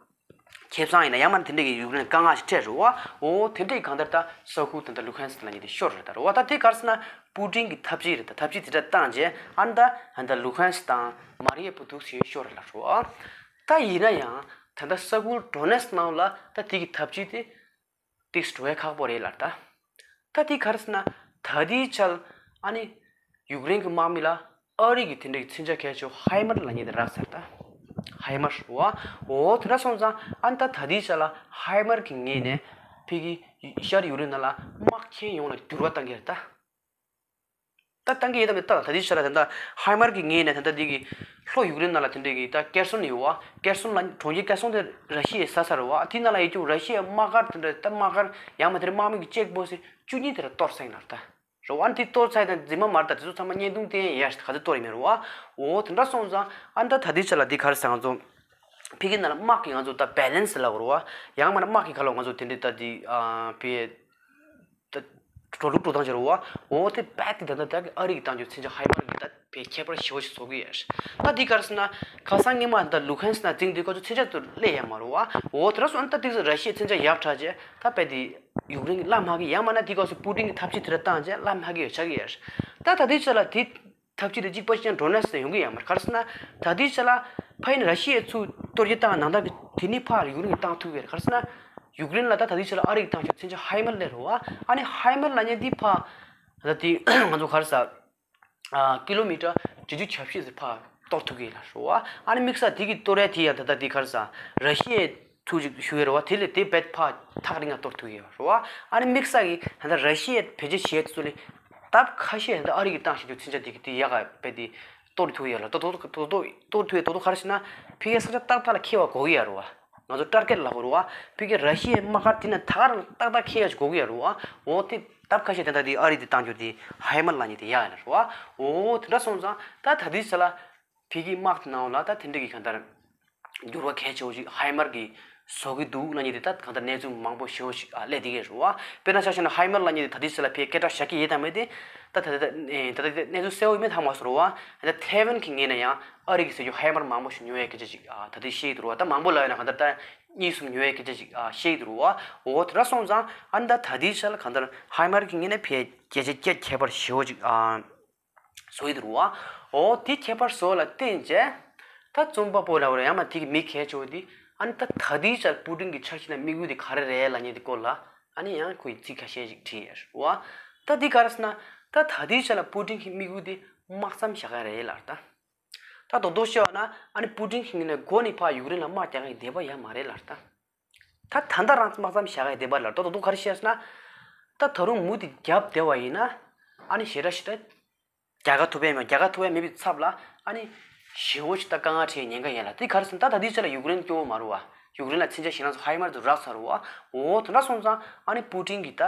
ཁེ་བཟང་ཡིན་ན་ཡང་མ་དེ་འདྲ་གི་ཡུཀ་རེན་དཀའ་ངལ་ཞིག་འཕྲད་རེད་བ། འོ་དེ་འདྲ་ཡི་གང་ལྟར་ད་ས་ཁུལ་དེ་འདྲ་ལུ་ཧན་སི་ལབ་མཁན་དེ་ཤོར་རེད་ད་རེད་བ། ད་དེ་ག་རེ་ཟེར་ན་པུ་ཏིན་གྱི་ཐབས་ཇུས་རེད། ད་ཐབས་ཇུས་དེ་འདྲ་བཏང་རྗེས་ཨ་ནི་ད་ད་ལུ་ཧན་སི་དང་མ་རི་ཡུ་པོལ་འདུག་སེ་ཤོར་རེད་ལབ་རེད་བ། ད་ཡིན་ན་ཡང་ད་ལྟ་ས་ཁུལ་ཌོ་ནེ་སི་ནང་ལ་ད་དེ་གི་ཐབས་ཇུས་དེ་ཏིག་སི་འགྲོ་ཡ་ཁག་པོ་རེད་ལབ་ད། ད་དེ་ག་རེ་ཟེར་ན། ད་དེའི་ཆར་ཨ་ནི་ཡུཀ་རེན་གྱི་དམག་མི་ལ་ཨ་རི་གི་དེ་འདྲ་གི་མཚོན་ཆ་གལ་ཆེ་བ་ཧའི་མར་ལབ་མཁན་དེ་རག་ཚར་ད། ཧའི་མར་བ། འོ་དེ་འདྲ་སོང་ཙང་ཨ་ནི་ད་ད་དེའི་ཆར་ལ་ཧའི་མར་གྱི་ངོས་ནས་ཕ་གི་ཤར་ཡུཀ་རེན་ནང་ལ་དམག་ཁྱོན་ཡོངས་ལ་འགྱུར་བ་བཏང་གི་རེད་ད། ད་བཏང་གི་ཡོད་དམ་མེད་ད་ད་དེའི་ཆར་ལ་ད་ལྟ་ཧའི་མར་གྱི་ངོས་ནས་ད་ལྟ་འདི་གི་ལྷོ་ཡུཀ་རེན་ནང་ལ་དེ་འདྲ་གི་ད་ཀེར་སོན་ཡོད་བ། ཀེར་སོན་ལ་གྲོང་ཁྱེར་ཀེར་སོན་དེ་ར་ཤི་ཡས་ཟ་ཚར་བ། དེ་ནང་ལ་ཡོད་རྒྱུ་ར་ཤི་ཡའི་དམག་སྒར་དེ་འདྲ་ད་དམག་སྒར་ཡང་མ་དེར་དམག་མི་གི་ཅེག་པོ་སི་བཅུ་གཉིས་དེ་འདྲ་གཏོར་ཚར་ཡིན་ལབ་ད། རེད་བ། དེ་གཏོར་ཚར་ཡིན་ད་རྫུན་མ་མ་རེད་ད། དེ་ཚོ་ཚང་མ་བརྙན་ཐུང་བསྟན་ཡས་ག་ཚོད་གཏོར་ཡིན་མེད་རེད་བ། འོ་དེ་འདྲ་སོང་ཙང་ཨ་ནི་ད་ད་དེའི་ཆར་ལ་འདི་ག་རེ་ཟེར་ང་ཚོ་ཕ་གི་ནང་ལ་དམག་གི་ང་ཚོ་ད་བྷེ་ལན་སི་ལབ་དགོས་རེད་བ། ཡང་མ་ན་དམག་གི་ཁ་ལོ་ང་ཚོ་དེ་འདྲའི་ད་འདི་ཨ་བེ། ད་འགྲོ་ལུགས་འགྲོ་སྟངས་བྱེད་རོགས་བ། འོ་དེ་རྦད་དེ་ད་ལྟ་ད་ཨ་རི་གི་བཏང་རྒྱུ་མཚོན་ཆ་ཧའི་མར་གི་ད་བེད་ཁྱད་པར་ཞེ་པོ་ཞིག་བཟོ་གི་ཡོད། ད་འདི་ག་རེ་ཟེར་ན་ཁ་སང་ཉི་མ་ད་ལུ་ཧན་སི་ན་འཛིང་དུས་ཁོ་ཚོ་མཚོན་ཆ་ཚོ་སླེབས་ཡོད་མ་རེད་བ། འོ་དེ་འདྲ་སོང་ད་དེ་ཚོ་ར་ཤི་ཡའི་མཚོན་ཆ་ཡག་དྲགས་རྗེས་ད་རྦད་དེ་ཡུཀ་རེན་གི་བླ་མ་གི་ཡང་མ་ན་དེ་ག་སོ་པུ་ཏིན་གི་ཐབས་ཇུས་དེ་འདྲ་བཏང་རྗེས་བླ་མ་གི་ཡོད་ཆགས་ཀྱི་ཡོད། ད་ད་དེ་ཚོ་ལ་དེ། ཐབས་ཇུས་དེ་གཅིག་པ་གཅིག་རྐྱང་འགྲོ་ན་ཟེར་ཡོང་གི་ཡོད་མ་རེད། ག་རེ་ཟེར་ན། ད་ལྟའི་ཆ་ལ་ཕ་ཡིན་ར་ཤི་ཡས་ཚུར་གཏོར་རྒྱག་བཏང་ནང་ལྟར་གྱི་དེ་ནི་ཕར་ཡུཀ་རེན་གྱིས་བཏང་ཐུབ་ཀྱི་རེད། ག་རེ་ཟེར་ན། ཡུཀ་རེན་ལ་ད་ད་ལྟའི་ཆ་ལ་ཨ་རི་གིས་བཏང་ཆོག་མཚོན་ཆ་ཧའི་མར་སླེབས་རེད་བ། ཨ་ནི་ཧའི་མར་ལབ་མཁན་འདི་ཕར་ད་ལྟ་དེ་ང་ཚོ་ག་རེ་ཟེར། ཨ་ཀི་ལོ་མི་ཊར་བརྒྱད་ཅུ་གྱ་བཞི་ཙམ་ཕར་གཏོར་ཐུབ་ཀྱི་རེད་བ། ཨ་ནི་དམིགས་བསལ་དེ་གི་གཏོར་ཡ་དེ་ཡང་ད་ལྟ་དེ་ག་རེ་ཟེར། ར་ཤི་ཡས་ཚུར་ཅིག་ཞུ་ཡ་རེད་བ། དེ་ལས་དེ་རྦད་ཕར་ཐག་རིང་ང་གཏོར་ཐུབ་ཀྱི་ཡོད་རེད་བ། ཨ་ནི་དམིགས་བསལ་གྱི་ད་ལྟ་ར་ཤི་ཡས་བེད་སྤྱོད་བྱེད་ཚུལ་ལས་སྟབས་ཁ་ཤས་ད་ལྟ་ཨ་རི་གིས་བཏང་བཞིན་དུ་མཚོན་ཆ་དེ་གི་དེ་ཡག་ག་རྦད་དེ་གཏོར་ཐུབ་ཀྱི་ཡོད་ལ། ད་དོ་དོ་དོ་གཏོར་ཐུབ་ཡ་དོ་དོ་ག་རེ་ཟེར་ན། ཕ་གིའི་ས་ཆ་ཏག་ཏག་ལ་འཁེལ་བ་དགོས་ཀྱི་ཡོད་རེད་བ། ང་ཚོ་ཊར་གེཊ་ལབ་དགོས་རེད་བ། ཕ་གིའི་ར་ཤི་ཡའི་དམག་སྒར་དེ་ནས་ད་ག་རང་ཏག་ཏག་འཁེལ་ཡ་ཞིག་དགོས་ཀྱི་ཡོད་རེད་བ། འོ་དེ་སྟབས་ཁ་ཤས་དེ་འདྲ་དེ་ཨ་རི་དེ་བཏང་རྒྱུ་དེ་ཧའི་མར་ལབ་མཁན་དེ་ཡག་ཡིན་ལ་རེད་བ། འོ་དེ་འདྲ་སོང་ཙང་ད་ད་ལྟའི་ཆ་ལ་ཕ་གིའི་དམག་དེ་ནང་ལ་ད་དེ་འདྲ་གི་གང་ལྟར་འགྱུར་བ་གལ་ཆེ་བོ་ཞིག་ཧའི་མར་གྱིས་བཟོ་གི་འདུག་ལབ་མཁན་དེ་ད་གང་ལྟར་གནས་ཚུལ་མང་པོ་ཞེ་པོ་ཞིག་ཨ་སླེབས་བསྡད་ཀྱི་རེད་བ། དཔེར་ན་ཆ་བཞག་ན་ཧའི་མར་ལབ་མཁན་དེ་ད་ལྟའི་ཆ་ལ་ཕ་གིས་སྐད་གྲགས་བཞག་གི་ཡོད་དམ་མེད་དེ་ད་ད་ད་ད་ད་གནས་ཚུལ་གསལ་བོ་མེད་ཧ་མ་སོང་རེད་བ། ད་ཐེ་ཝན་གྱི་ངོས་ནས་ཡང་ཨ་རི་གིས་ཟེར་རྒྱུ་ཧའི་མར་མང་པོ་ཞིག་ཉོ་ཡའི་སྐད་ཆ་ཞིག་ཨ་ད་ལྟའི་བཤད་ཀྱི་འདུག་རེད་བ། ད་མང་པོ་ལབ་ཡོད་ན་གང་ལྟར་ད་གཉིས་གསུམ་ཉོ་ཡའི་སྐད་ཆ་ཞིག་ཨ་བཤད་ཀྱི་འདུག་རེད་བ། འོ་དེ་འདྲ་སོང་ཙང་ཨ་ནི་ད་ད་ལྟའི་ཆ་ལ་གང་ལྟར་ཧའི་མར་གྱི་ངོས་ནས་ཕ་གིས་གལ་ཆེ་ཁྱད་ཁྱད་པར་ཞེ་པོ་ཅིག་ཨ་བཟོ་ཡི་འདུག་རེད་བ། འོ་དེ་ཁྱད་པར་བཟོ་ལ་བརྟེན་བྱས་ད་རྩོམ་པ་པོ་ལ་བར་ཡང་མ་དེ་གི་མི་གལ་ཆེ་བོ་དེ་ཨ་ནི་ད་ད་ལྟའི་ཆར་པུ་ཏིན་གྱི་འཆར་གཞི་དང་དམིགས་ཡུལ་དེ་ག་རེ་རེད་ལབ་མཁན་དེ་སྐོར་ལ་ཨ་ནི་ཡང་ཁོས་ཚིག་ཁ་ཤས་ཤིག་བྲིས་ཡོད་རེད་བ། ད་འདི་ག་རེ་ཟེར་ན། ད་ད་ལྟའི་ཆར་ལ་པུ་ཏིན་གྱི་དམིགས་ཡུལ་དེ་དམག་མཚམས་བཞག་ཡ་རེད་ལབ་ད། ད་རྡོག་རྡོག་བཤད་པ་ན་ཨ་ནི་པུ་ཏིན་གྱི་ངོས་ནས་མགོ་ནས་ཕར་ཡུཀ་རེན་ལ་དམག་རྒྱག་གི་འདོད་པ་ཡང་མ་རེད་ལབ་ད། ད་ད་ལྟ་རང་དམག་མཚམས་བཞག་གི་བསྡད་པ་ལ་ད་དོ་དོ་ག་རེ་བཤད་ཟེར་ན། ད་ད་རུང་མུ་མཐུད་རྒྱབ་བསྡད་པ་ཡིན་ན། ཨ་ནི་ཞེ་དྲག་ཞེ་དྲག་རྒྱལ་ཁ་ཐོབ་ཡ་མེད། རྒྱལ་ཁ་ཐོབ་ཡ་མེད་པའི་ཚབ་ལ་ཨ་ནི་ཞེ་བོ་ཞིག་ད་དཀའ་ངལ་འཕྲད་ཉེན་ཁ་ཡོད་ལ། དེ་ག་རེ་ཟེར་ན་ད་ད་ལྟའི་ཆ་ལ་ཡུཀ་རེན་སྐྱོ་བོ་མ་རུ་བ། ཡུཀ་རེན་ལ་མཚོན་ཆ་ཞེད་སྣང་ཚོ་ཧའི་མར་དུ་རག་ཚར་བ། འོ་དེ་འདྲ་སོང་ཙང་ཨ་ནི་པུ་ཏིན་གྱིས་ད་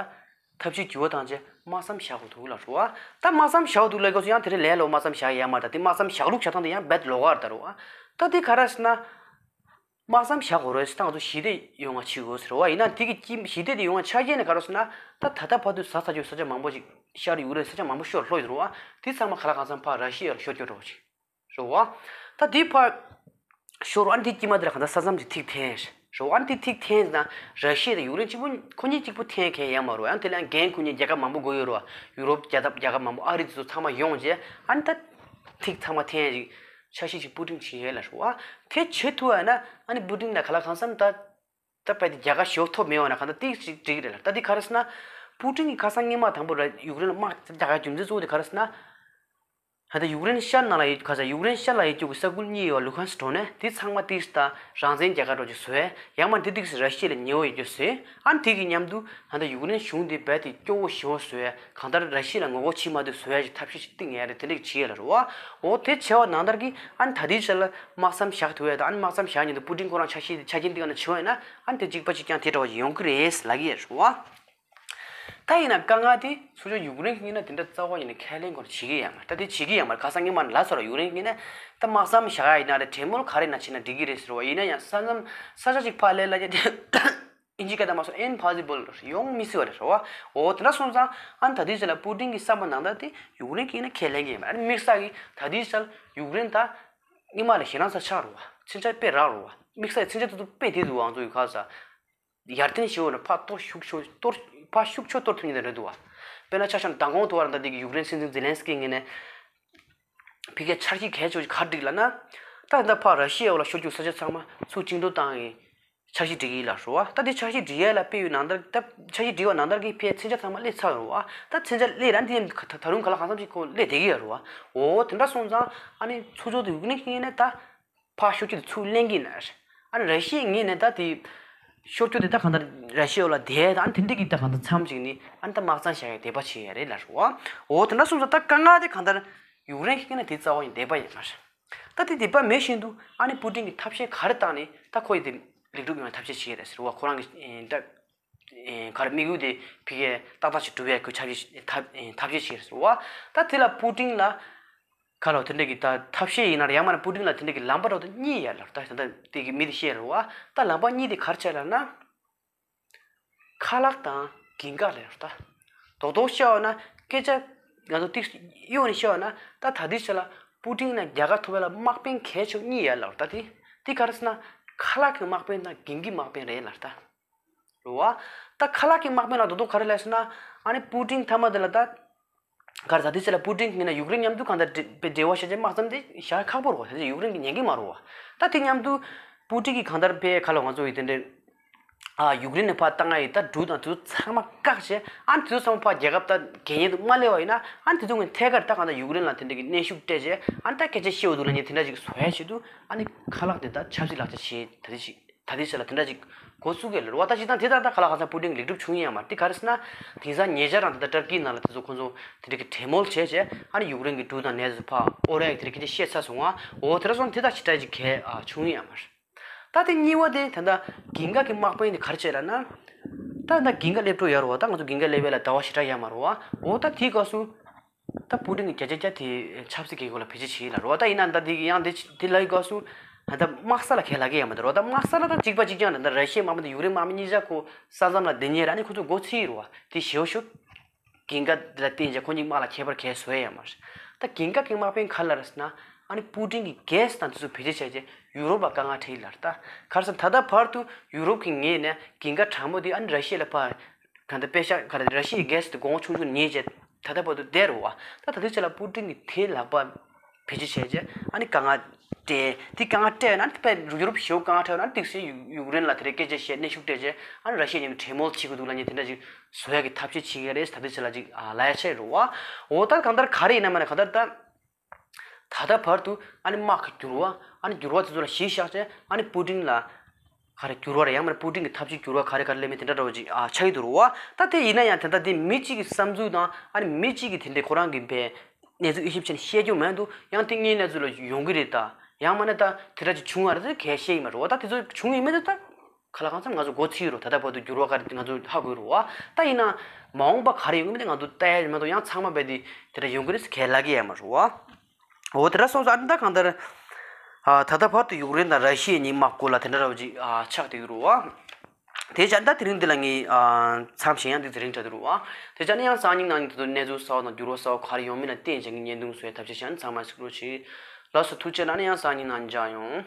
ཐབས་ཤེས་འགྱུར་བ་བཏང་རྗེས་དམག་མཚམས་བཞག་དགོས་འདུག་ལ་རུ་བ། ད་དམག་མཚམས་བཞག་དགོས་འདུག་ལ་གོ་སོ་ཡང་དེ་རིང་ལས་ལོ་དམག་མཚམས་བཞག་ཡ་མ་རེད། ད་དེ་དམག་མཚམས་བཞག་ལུགས་བྱ་སྟངས་དེ་ཡང་རྦད་ལོགས་ཀ་རེད་ད་རུ་བ། ད་དེ་ག་རེ་ཟེར་ན། དམག་མཚམས་བཞག་དགོས་རེད་ཟེར་ད་ང་ཚོ་ཞི་བདེ་ཡོང་བ་བྱེད་དགོས་ཟེར་བ་ཡིན་ན། དེ་གི་ཅི་ཞི་བདེ་དེ་ཡོང་བ་ཆ་རྐྱེན་ནི་ག་རེ་ཟེར་ན། ད་ད་ལྟ་བར་དུ་ཟ་ཚར་རྒྱུ་ས་ཆ་མང་པོ་ཞིག་ཤར་ཡུཀ་རེན་ས་ཆ་མང་པོ་ཤོར་ལྷོ་ཡི་རུ་བ། དེ་ཚང་མ་ག་ལ་གང་འཚམ་ཕར་ར་ཤི་ཡར་ཤོར་སྐྱོད་འགྲོ་བ་ཅིག་རུ་བ། ད་དེ་ཕར་ཤོར་བ་ཨ་ནི་དེ་དཀྱིལ་མ་དེ་ལ་གང་ལྟར་ས་མཚམས་ཅིག་ཐིག་འཐེན་རུ་བ། ཨ་ནི་དེ་ཐིག་འཐེན་ན་ར་ཤི་ཡ་དང་ཡུཀ་རེན་གཅིག་པུ་ཁོ་གཉིས་གཅིག་པུ་འཐེན་མཁན་ཡང་མ་རུ་བ། ཡང་དེ་ལ་འགན་ཁུར་མཁན་རྒྱལ་ཁབ་མང་པོ་དགོས་ཡོད་རུ་བ། ཡུ་རོབ་རྒྱལ་ཁབ་རྒྱལ་ཁབ་མང་པོ་ཨ་རི་དེ་ཚོ་ཚང་མ་ཡོང་རྗེས་ཨ་ནི་ད་ཐིག་ཚང་མ་འཐེན་ཅིག་འཆར་གཞི་ཅིག་པུ་ཏིན་བྱེད་ཡས་ལ་རུ་བ། དེ་བྱེད་ཐུབ་པ་ཡིན་ན་ཨ་ནི་པུ་ཏིན་ལ་ག་ལ་གང་འཚམ་ད་ད་དཔེ་དེ་རྒྱལ་ཁ་ཞེ་པོ་ཐོབ་མེད་པ་ན་གང་ལྟར་ཏིག་ཅིག་འགྲིག་གི་རེད་ལ། ད་དེ་ག་རེ་ཟེར་ན། པུ་ཏིན་གྱིས་ཁ་སང་སྔོན་མ་དང་པོ་ར་ཡུཀ་རེན་ལ་དམག་རྒྱག་ཡ་རྒྱུ་མཚན་གཙོ་བོ་དེ་ག་རེ་ཟེར་ན། ད་ལྟ་ཡུཀ་རེན་ཤར་ནང་ལ་ཡོད་ཁ་ས་ཡུཀ་རེན་ཤར་ལ་ཡོད་རྒྱུ་གི་ས་ཁུལ་གཉིས་ཡོད་པ་ལུ་ཧན་སི་གྲོང་ནས་དེ་ཚང་མ་ཏིག་ད་རང་བཙན་རྒྱལ་ཁབ་འདྲ་ཅིག་བཟོ་ཡས། ཡང་མ་དེ་ཏིག་ར་ཤི་ཡ་ལ་ཉེ་བོ་ཡོད་རྒྱུ་བཟོས། ཨ་ནི་དེ་གི་མཉམ་དུ་ད་ལྟ་ཡུཀ་རེན་གཞུང་དེ་རྦད་དེ་སྐྱོ་བོ་ཞེ་པོ་བཟོ་ཡས། གང་ལྟར་ར་ཤི་ཡ་ལ་ངོ་རྒོལ་བྱེད་མ་ཐུབ་བཟོ་ཡ་ཞིག་ཐབས་ཤེས་ཤིག་བཏིང་ཡ་རེད། དེ་འདྲ་ཞིག་བྱེད་ཡ་ལ་རེད་བ། འོ་དེ་བྱས་པ་ནང་ལྟར་གྱི་ཨ་ནི་ད་ལྟའི་ཆ་ལ་དམག་མཚམས་བཞག་ཐུབ་ཡ་དང་ཨ་ནི་དམག་མཚམས་བཞག་ཉིན་དུ་པུ་ཏིན་ཁོ་རང་ཆ་ཤས་ཆ་རྐྱེན་འདི་ག་ན་བྱེད་པ་ཡིན་ན་ཨ་ནི་དེ་གཅིག་པ་གཅིག་རྐྱང་དེ་འདྲ་བ་ཞིག་ཡོང་གི་རེད་ལབ་ཀྱི་ཡོད་རེད་བ། ད་ཡིན་ན་དཀའ་ངལ་དེ་ཚུར་ཕྱོགས་ཡུཀ་རེན་གྱིས་ན་དེ་འདྲ་རྩ་བ་ཉིད་ནས་ཁས་ལེན་སྐོར་བྱེད་ཀྱི་ཡོད་མ་རེད། ད་དེ་བྱེད་ཀྱི་ཡོད་མ་རེད། ཁ་སང་ཉི་མ་ལ་སོགས་ལ་ཡུཀ་རེན་གྱིས་ན་ད་དམག་མཚམས་བཞག་ཡ་ཡིན་ན་རེད། གྲོས་མོལ་ག་རེ་ཡིན་ན་བྱས་ན་འགྲིག་གི་རེད་ཟེར་བ་ཡིན་ན་ཡང་ས་མཚམས་ས་ཆ་ཅིག་ཕར་ལེན་ལབ་ཀྱི་དེ། ཨིན་ཇི་སྐད་དང་མ་སོང་ཨིམ་པོ་སི་བལ་ཡོང་མི་སྲིད་པ་རེད་བ། འོ་དེ་འདྲ་སོང་ཙང་ཨ་ནི་ད་ལྟའི་ཆ་ལ་པུ་ཏིན་གྱི་བསམ་པ་ནང་ལྟར་དེ་ཡུཀ་རེན་གྱིས་ན་ཁས་ལེན་གྱི་ཡོད་མ་རེད། ཨ་ནི་དམིགས་བསལ་གྱི་ད་ལྟའི་ཆ་ལ་ཡུཀ་རེན་ད་སྔོན་མ་ལས་ཞེད་སྣང་ཚ་ཆགས་རུ་བ། མཚོན་ཆ་དཔེ་རག་རུ་བ། དམིགས་བསལ་མཚོན་ཆ་ཏོག་ཏོག་དཔེ་དེ་འདུག་ཨང་ཚོ་ཡུ་ཁ་ས། ཡར་ཐོན་ཞེ་པོ་ནས་ཕར་གཏོར་ཤུགས་ཆེ་གཏོར་ཕར་ཤུགས་ཆེ་གཏོར་ཐུབ་མཁན་དེ་འདྲ་འདུག་བ། དཔེར་ན་ཆ་བཞག་ན་མདང་དགོང་དུ་བར་ད་འདི་གི་ཡུཀ་རེན་སྲིད་འཛིན་ཛེ་ལན་སི་ཀི་ངོས་ནས་ཕ་གིར་འཆར་གཞི་གལ་ཆེ་བ་ཞིག་ག་རེ་བསྒྲིགས་ལབ་ན། ད་ད་ཕར་ར་ཤི་ཡའི་འོག་ལ་ཤོར་རྒྱུ་ས་ཆ་ཚང་མ་ཚུར་བཅིངས་འགྲོལ་བཏང་གི་འཆར་གཞི་སྒྲིག་གི་ཡིན་ལབ་རེད་བ། ད་འདི་འཆར་གཞི་སྒྲིག་ཡ་ལ་དཔེ་ཡོད་ནང་ལྟར་ད་འཆར་གཞི་སྒྲིག་པ་ནང་ལྟར་གྱི་ཕའི་མཚོན་ཆ་ཚང་མ་སླེབས་ཚར་རེད་བ། ད་མཚོན་ཆ་སླེབས་ར་འདི་ད་ད་རུང་ག་ལ་གང་འཚམ་ཞིག་ཁོ་སླེབས་བསྡད་ཀྱི་ཡོད་རེད་བ། འོ་དེ་འདྲ་སོང་ཙང་ཨ་ནི་ཚུར་ཕྱོགས་དུ་ཡུཀ་རེན་གྱི་ངོས་ནས་ད། ཕར་ཤོར་རྒྱུ་དེ་ཚུར་ལེན་གྱི་ཡིན་ན། ཨ་ནི་ར་ཤི་ཡའི་ངོས་ནས་ད་དེ་ཤོར་རྒྱུ་དེ་ད་གང་ལྟར་ར་ཤི་ཡའི་འོག་ལ་བསྡད་ད་ཨ་ནི་དེ་འདྲ་གི་ད་གང་ལྟར་མཚམས་ཅིག་ནི་ཨ་ནི་ད་དམག་མཚམས་བཞག་ཡའི་འདོད་པ་བྱེད་ཡ་རེད་ལབ་རེད་བ། འོ་དེ་འདྲ་སོང་ཙང་ད་དཀའ་ངལ་དེ་གང་ལྟར་ཡུཀ་རེན་གྱི་ངོས་ནས་དེ་རྩ་བ་ནས་འདོད་པ་ཡོད་མ་རེད། ད་དེ་འདོད་པ་མེད་བཞིན་དུ་ཨ་ནི་པུ་ཏིན་གྱིས་ཐབས་ཤེས་ག་རེ་བཏང་ནས་ད་ཁོ་ཡི་དེ་ལེགས་གྲུབ་ཡོང་བའི་ཐབས་ཤེས་བྱེད་ཡ་རེད་ཟེར་བ། ཁོ་རང་གི་ད། ག་རེ་དམིགས་ཡུལ་དེ་ཕ་གིར་ཏག་ཏག་ཅིག་འགྲུབ་ཡས་ཁོས་ཐབས་ཤེས་ཐབས་ཐབས་ཤེས་བྱས་སོང་བ། ད་དེ་ལ་པུ་ཏིན་ལ་ག་ལ་དེ་འདྲ་གི་ད་ཐབས་ཤེས་ཡིན་ན་རེད། ཡང་མིན་ན་པུ་ཏིན་ལ་དེ་འདྲ་གི་ལམ་པ་རོགས་དེ་གཉིས་ཡོད་ལབ། ད་ད་དེ་གི་མི་དེ་བཤད་རེད་བ། ད་ལམ་པ་གཉིས་དེ་ག་རེ་བྱས་ལབ་ན། ཁ་ལག་དང་གྱིན་ཁ་ལབ་རེད། ད་རྡོག་རྡོག་བཤད་པ་ན་སྐད་ཆ་ང་ཚོ་ཏིག་གཡོག་ནས་བཤད་པ་ན་ད་ད་ལྟའི་ཆ་ལ་པུ་ཏིན་ལ་རྒྱལ་ཁ་ཐོབ་ཡ་ལ་དམག་དཔོན་གལ་ཆེ་བ་གཉིས་ཡོད་ལབ། ད་དེ་དེ་ག་རེ་ཟེར་ན་ཁ་ལག་གི་དམག་དཔོན་དང་གྱིན་ཁའི་དམག་དཔོན་རེད་ལབ། ད། རེད་བ། ད་ཁ་ལག་གི་དམག་དཔོན་ལ་རྡོག་རྡོག་ག་རེ་ལབ་ཟེར་ན། ཨ་ནི་པུ་ཏིན་མཐའ་མ་དེ་ལ་ད། ག་རེ་ད་དེ་ཚེ་ལ་པུ་ཏིན་གྱིས་ན་ཡུཀ་རེན་མཉམ་དུ་གང་ལྟར་འབྲེལ་འབྲེལ་བ་བྱས་རྗེས་དམག་མཚམས་དེ་བཞག་ཁག་པོ་རེད་བ། དེ་ཚེ་ཡུཀ་རེན་གྱིས་ཉན་གྱི་མ་རེད་བ། ད་དེ་མཉམ་དུ་པུ་ཏིན་གྱིས་གང་ལྟར་ཕའི་ཁ་ལ་ང་ཚོ་ཡི་དེ་འདྲའི། ཨ་ཡུཀ་རེན་ནས་ཕར་བཏང་ང་ཡི་ད་འབྲུ་དང་དེ་ཚོ་ཚང་མ་བཀག་བྱས་ཨ་ནི་དེ་ཚོ་ཚང་མ་ཕར་རྒྱལ་ཁབ་ད་གད་སྙིགས་དུ་མ་སླེབས་པ་ཡིན་ན་ཨ་ནི་དེ་ཚོ་ངས་ཐད་ཀར་ད་གང་ལྟར་ཡུཀ་རེན་ལ་དེ་འདྲ་གི་གནོན་ཤུགས་སྤྲད་བྱས་ཨ་ནི་ད་སྐད་ཆ་བཤད་འོ་འདུག་ལབ་མཁན་དེ་འདྲ་ཅིག་བཟོ་ཡ་ཆེད་དུ་ཨ་ནི་ཁ་ལག་དེ་ད་ཆབ་སྲིད་ལག་ཆ་བྱས་ད་དེ་ཅིག་ད་ལྟའི་ཆ་ལ་དེ་འདྲ་ཅིག་འགོ་བཙུགས་གི་ལ་རེད་བ། ད་ཅིག་དང་དེ་དང་ད་ག་ལ་གང་འཚམ་པུ་ཏིན་གྱི་ལེགས་གྲུབ་བྱུང་ཡོད་མ་རེད། དེ་ག་རེ་ཟེར་ན་དེང་སང་ཉེ་ཆར་རང་དེ་ད་ཏར་ཀི་ནང་ལ་དེ་ཚོ་ཁོང་ཚོ་དེ་འདྲ་གི་གྲོས་མོལ་བྱས་བྱས་ཨ་ནི་ཡུཀ་རེན་གྱི་འབྲུ་དང་ནས་ཚོ་ཕར་ཨོ་ར་ཡག་དེ་འདྲ་སྐད་ཆ་བཤད་ཚར་སོང་ང་། འོ་དེ་འདྲ་སོང་དེ་དག་ཞེ་དྲག་ཅིག་གལ་ཨ་བྱུང་ཡོད་མ་རེད། ད་དེ་གཉིས་པ་དེ་ད་ལྟ་གྱིན་ཁ་གི་དམག་དཔོན་དེ་ག་རེ་བྱས་ལབ་ན། ད་ད་གྱིན་ཁ་སླེབས་འགྲོ་ཡོད་རེད་བ། ད་ང་ཚོ་གྱིན་ཁ་སླེབས་ཡ་ལ་ཟླ་བ་ཞེ་དྲག་ཡོད་མ་རེད་བ། འོ་ད་དེའི་སྐབས་སུ། ད་པུ་ཏིན་གྱིས་བརྒྱ་ཆ་བརྒྱ་དེ་ཆབ་སྲིད་ཀྱི་སྐོར་ལ་བེད་སྤྱོད་བྱེད་ཀྱི་ལ་རོ། ད་ཡིན་ན་ད་དེ་ཡང་དེ་དེ་ལ་ཡི་སྐབས་སུ་ད་དམག་ས་ལ་ཁས་ལ་གི་ཡ་མ་ད་རོ། ད་དམག་ས་ལ་ད་གཅིག་པ་གཅིག་རྐྱང་རེད། ད་ར་ཤི་ཡའི་དམག་མི་དེ་ཡུཀ་རེན་དམག་མི་གཉིས་ཆ་ཁོ་ས་མཚམས་ལ་བསྡད་ཉེ་ར་ནི་ཁོ་ཚོ་མགོ་ཚིག་རོ། དེ་ཞེ་བོ་ཤུགས་གྱིན་ཁ་དེ་ལ་བརྟེན་བྱས་ཁོ་གཉིས་དམག་ལ་ཁྱད་པར་གས་བཟོ་ཡ་ཡ་མ་རེད། ད་གྱིན་ཁ་གི་དམག་དཔོན་ག་ལ་རེད་ཟེར་ན་ཨ་ནི་པུ་ཏིན་གྱིས་གས་དང་དེ་ཚོ་བེད་སྤྱོད་བྱས་རྗེས་ཡུ་རོབ་ལ་དཀའ་ངལ་འཕྲད་ཀྱི་ལ་རེད། ད་ག་རེ་ཟེར་ན་ད་ལྟ་བར་དུ་ཡུ་རོབ་ཀྱི་ངོས་ནས་གྱིན་ཁ་དྲང་མོ་དེ་ཨ་ནི་ར་ཤི་ཡ་ལ་ཕར། གང་ལྟར་པེ་ཤ་ག་རེ་ར་ཤི་ཡའི་གེ་སི་དེ་གོང་ཆུང་ཆུང་ཉེས་བྱས་ད་ལྟ་བར་དུ་བསྡད་རོ་བ། ད་ད་ལྟའི་ཆ་ལ་པུ་ཏིན་གྱིས་དེ་ལག་པ་བེད་སྤྱོད་བྱས་རྗེས་ཨ་ནི་དཀའ་ངལ་སྤྲད། དེ་དཀའ་ངལ་སྤྲད་ན་ཨ་ནི་དཔེ་ཡུ་རོབ་ཞེ་པོ་དཀའ་ངལ་འཕྲད་ན་ཨ་ནི་ཏིག་སེ་ཡུ་ཡུཀ་རེན་ལ་དེ་རེད་སྐད་ཆ་བཤད་གནོན་ཤུགས་སྤྲད་རྗེས་ཨ་ནི་ར་ཤི་ཡ་མཉམ་དུ་གྲོས་མོལ་བྱེད་དགོས་འདུག་ལབ་མཁན་དེ་འདྲ་ཅིག་བཟོ་ཡ་གི་ཐབས་ཤེས་བྱེད་ཀྱི་རེད། ད་ལྟའི་ཆ་ལ་ཅིག་ཨ་ལབ་ཡ་ཆགས་རོ་བ། འོ་ད་གང་ལྟར་ག་རེ་ཡིན་ན་མིན་ན་གང་ལྟར་ད། ད་ལྟ་བར་དུ་ཨ་ནི་དམག་གི་འགྱུར་བ་ཨ་ནི་འགྱུར་བ་དེ་ཚོ་ལ་གཞི་བཞག་བྱས་ཨ་ནི་པུ་ཏིན་ལ་ ག་རེ་འགྱུར་བ་རེད། ཡང་མིན་པུ་ཏིན་གྱི་ཐབས་ཇུས་འགྱུར་བ་ག་རེ་ག་རེ་སླེབས་མིན་དེ་འདྲ་འདྲ་བོ་ཅིག་ཨ་ཆགས་ཀྱི་འདུག་རེད་བ། ད་དེ་ཡིན་ན་ཡང་དེ་འདྲ་དེ་མི་གཅིག་གི་བསམ་ཚུལ་དང་ཨ་ནི་མི་གཅིག་གི་དེ་འདྲའི་ཁོ་རང་གི་བས་གནས་ཚུལ་དབྱེ་ཞིབ་བྱས་ནས་བཤད་རྒྱུ་མ་གཏོགས། ཡང་དེ་སྔའི་གནས་ཚུལ་ལ་ཡོང་གི་རེད། ད་ཡང་མིན་ན་ད་དེ་འདྲ་ཅིག་བྱུང་བ་རེད་ཟེར་གས་བཤད་ཀྱི་མ་རེད་བ། ད་དེ་ཚོ་བྱུང་ཡིན་མིན་དེ་ད་ག་ལ་གང་འཚམ་ང་ཚོ་མགོ་ཚོས་ཀྱི་རེད། ད་ལྟ་བར་དུ་འགྱུར་བ་ག་རེ་ང་ཚོ་ཧ་གོ་གི་རེད་བ། ད་ཡིན་ན་མ་འོངས་པ་ག་རེ་ཡོང་གི་མིན་དེ་ང་ཚོ་ལྟ་ཡ་མ་གཏོགས། ཡང་ཚང་མ་བས་དེ་དེ་འདྲ་ཡོང་གི་རེད་ཟེར་གས་ལབ་ཀྱི་ཡོད་མ་རེད་བ། འོ་དེ་འདྲ་སོང་ཙང་ཨ་ནི་ད་གང་ལྟར། ཨ་ད་ལྟ་བར་དུ་ཡུཀ་རེན་དང་ར་ཤི་ཡའི་གཉིས་དམག་སྐོར་ལ་དེ་འདྲ་འདྲ་བོ་ཅིག་ཨ་ཆགས་བསྡད་ཀྱི་རེད་བ། དེ་བྱས་ན་ད་དེ་རིང་འདི་ལ་ངས་ཨ་མཚམས་བཞག་ཡང་འདི་དེ་རིང་དྲ་དུ་རུ་བ། དེ་བྱས་ན་ཡང་སང་ཉིན་གནངས་ཉིན་དེ་ཚོ་གནས་ཚུལ་གསར་བ་དང་འགྱུར་བ་གསར་བ་ག་རེ་ཡོང་མིན་ལ་བརྟེན་བྱས་ངས་བརྙན་ཐུང་བཟོ་ཡ་ཐབས་ཤེས་བྱས་ན་ཚང་མ་གཟིགས་རོགས་བྱེད། ལགས་སོ། ཐུགས་རྗེ་གནང་། ཡང་སང་ཉིན་ནང་མཇལ་ཡོང་།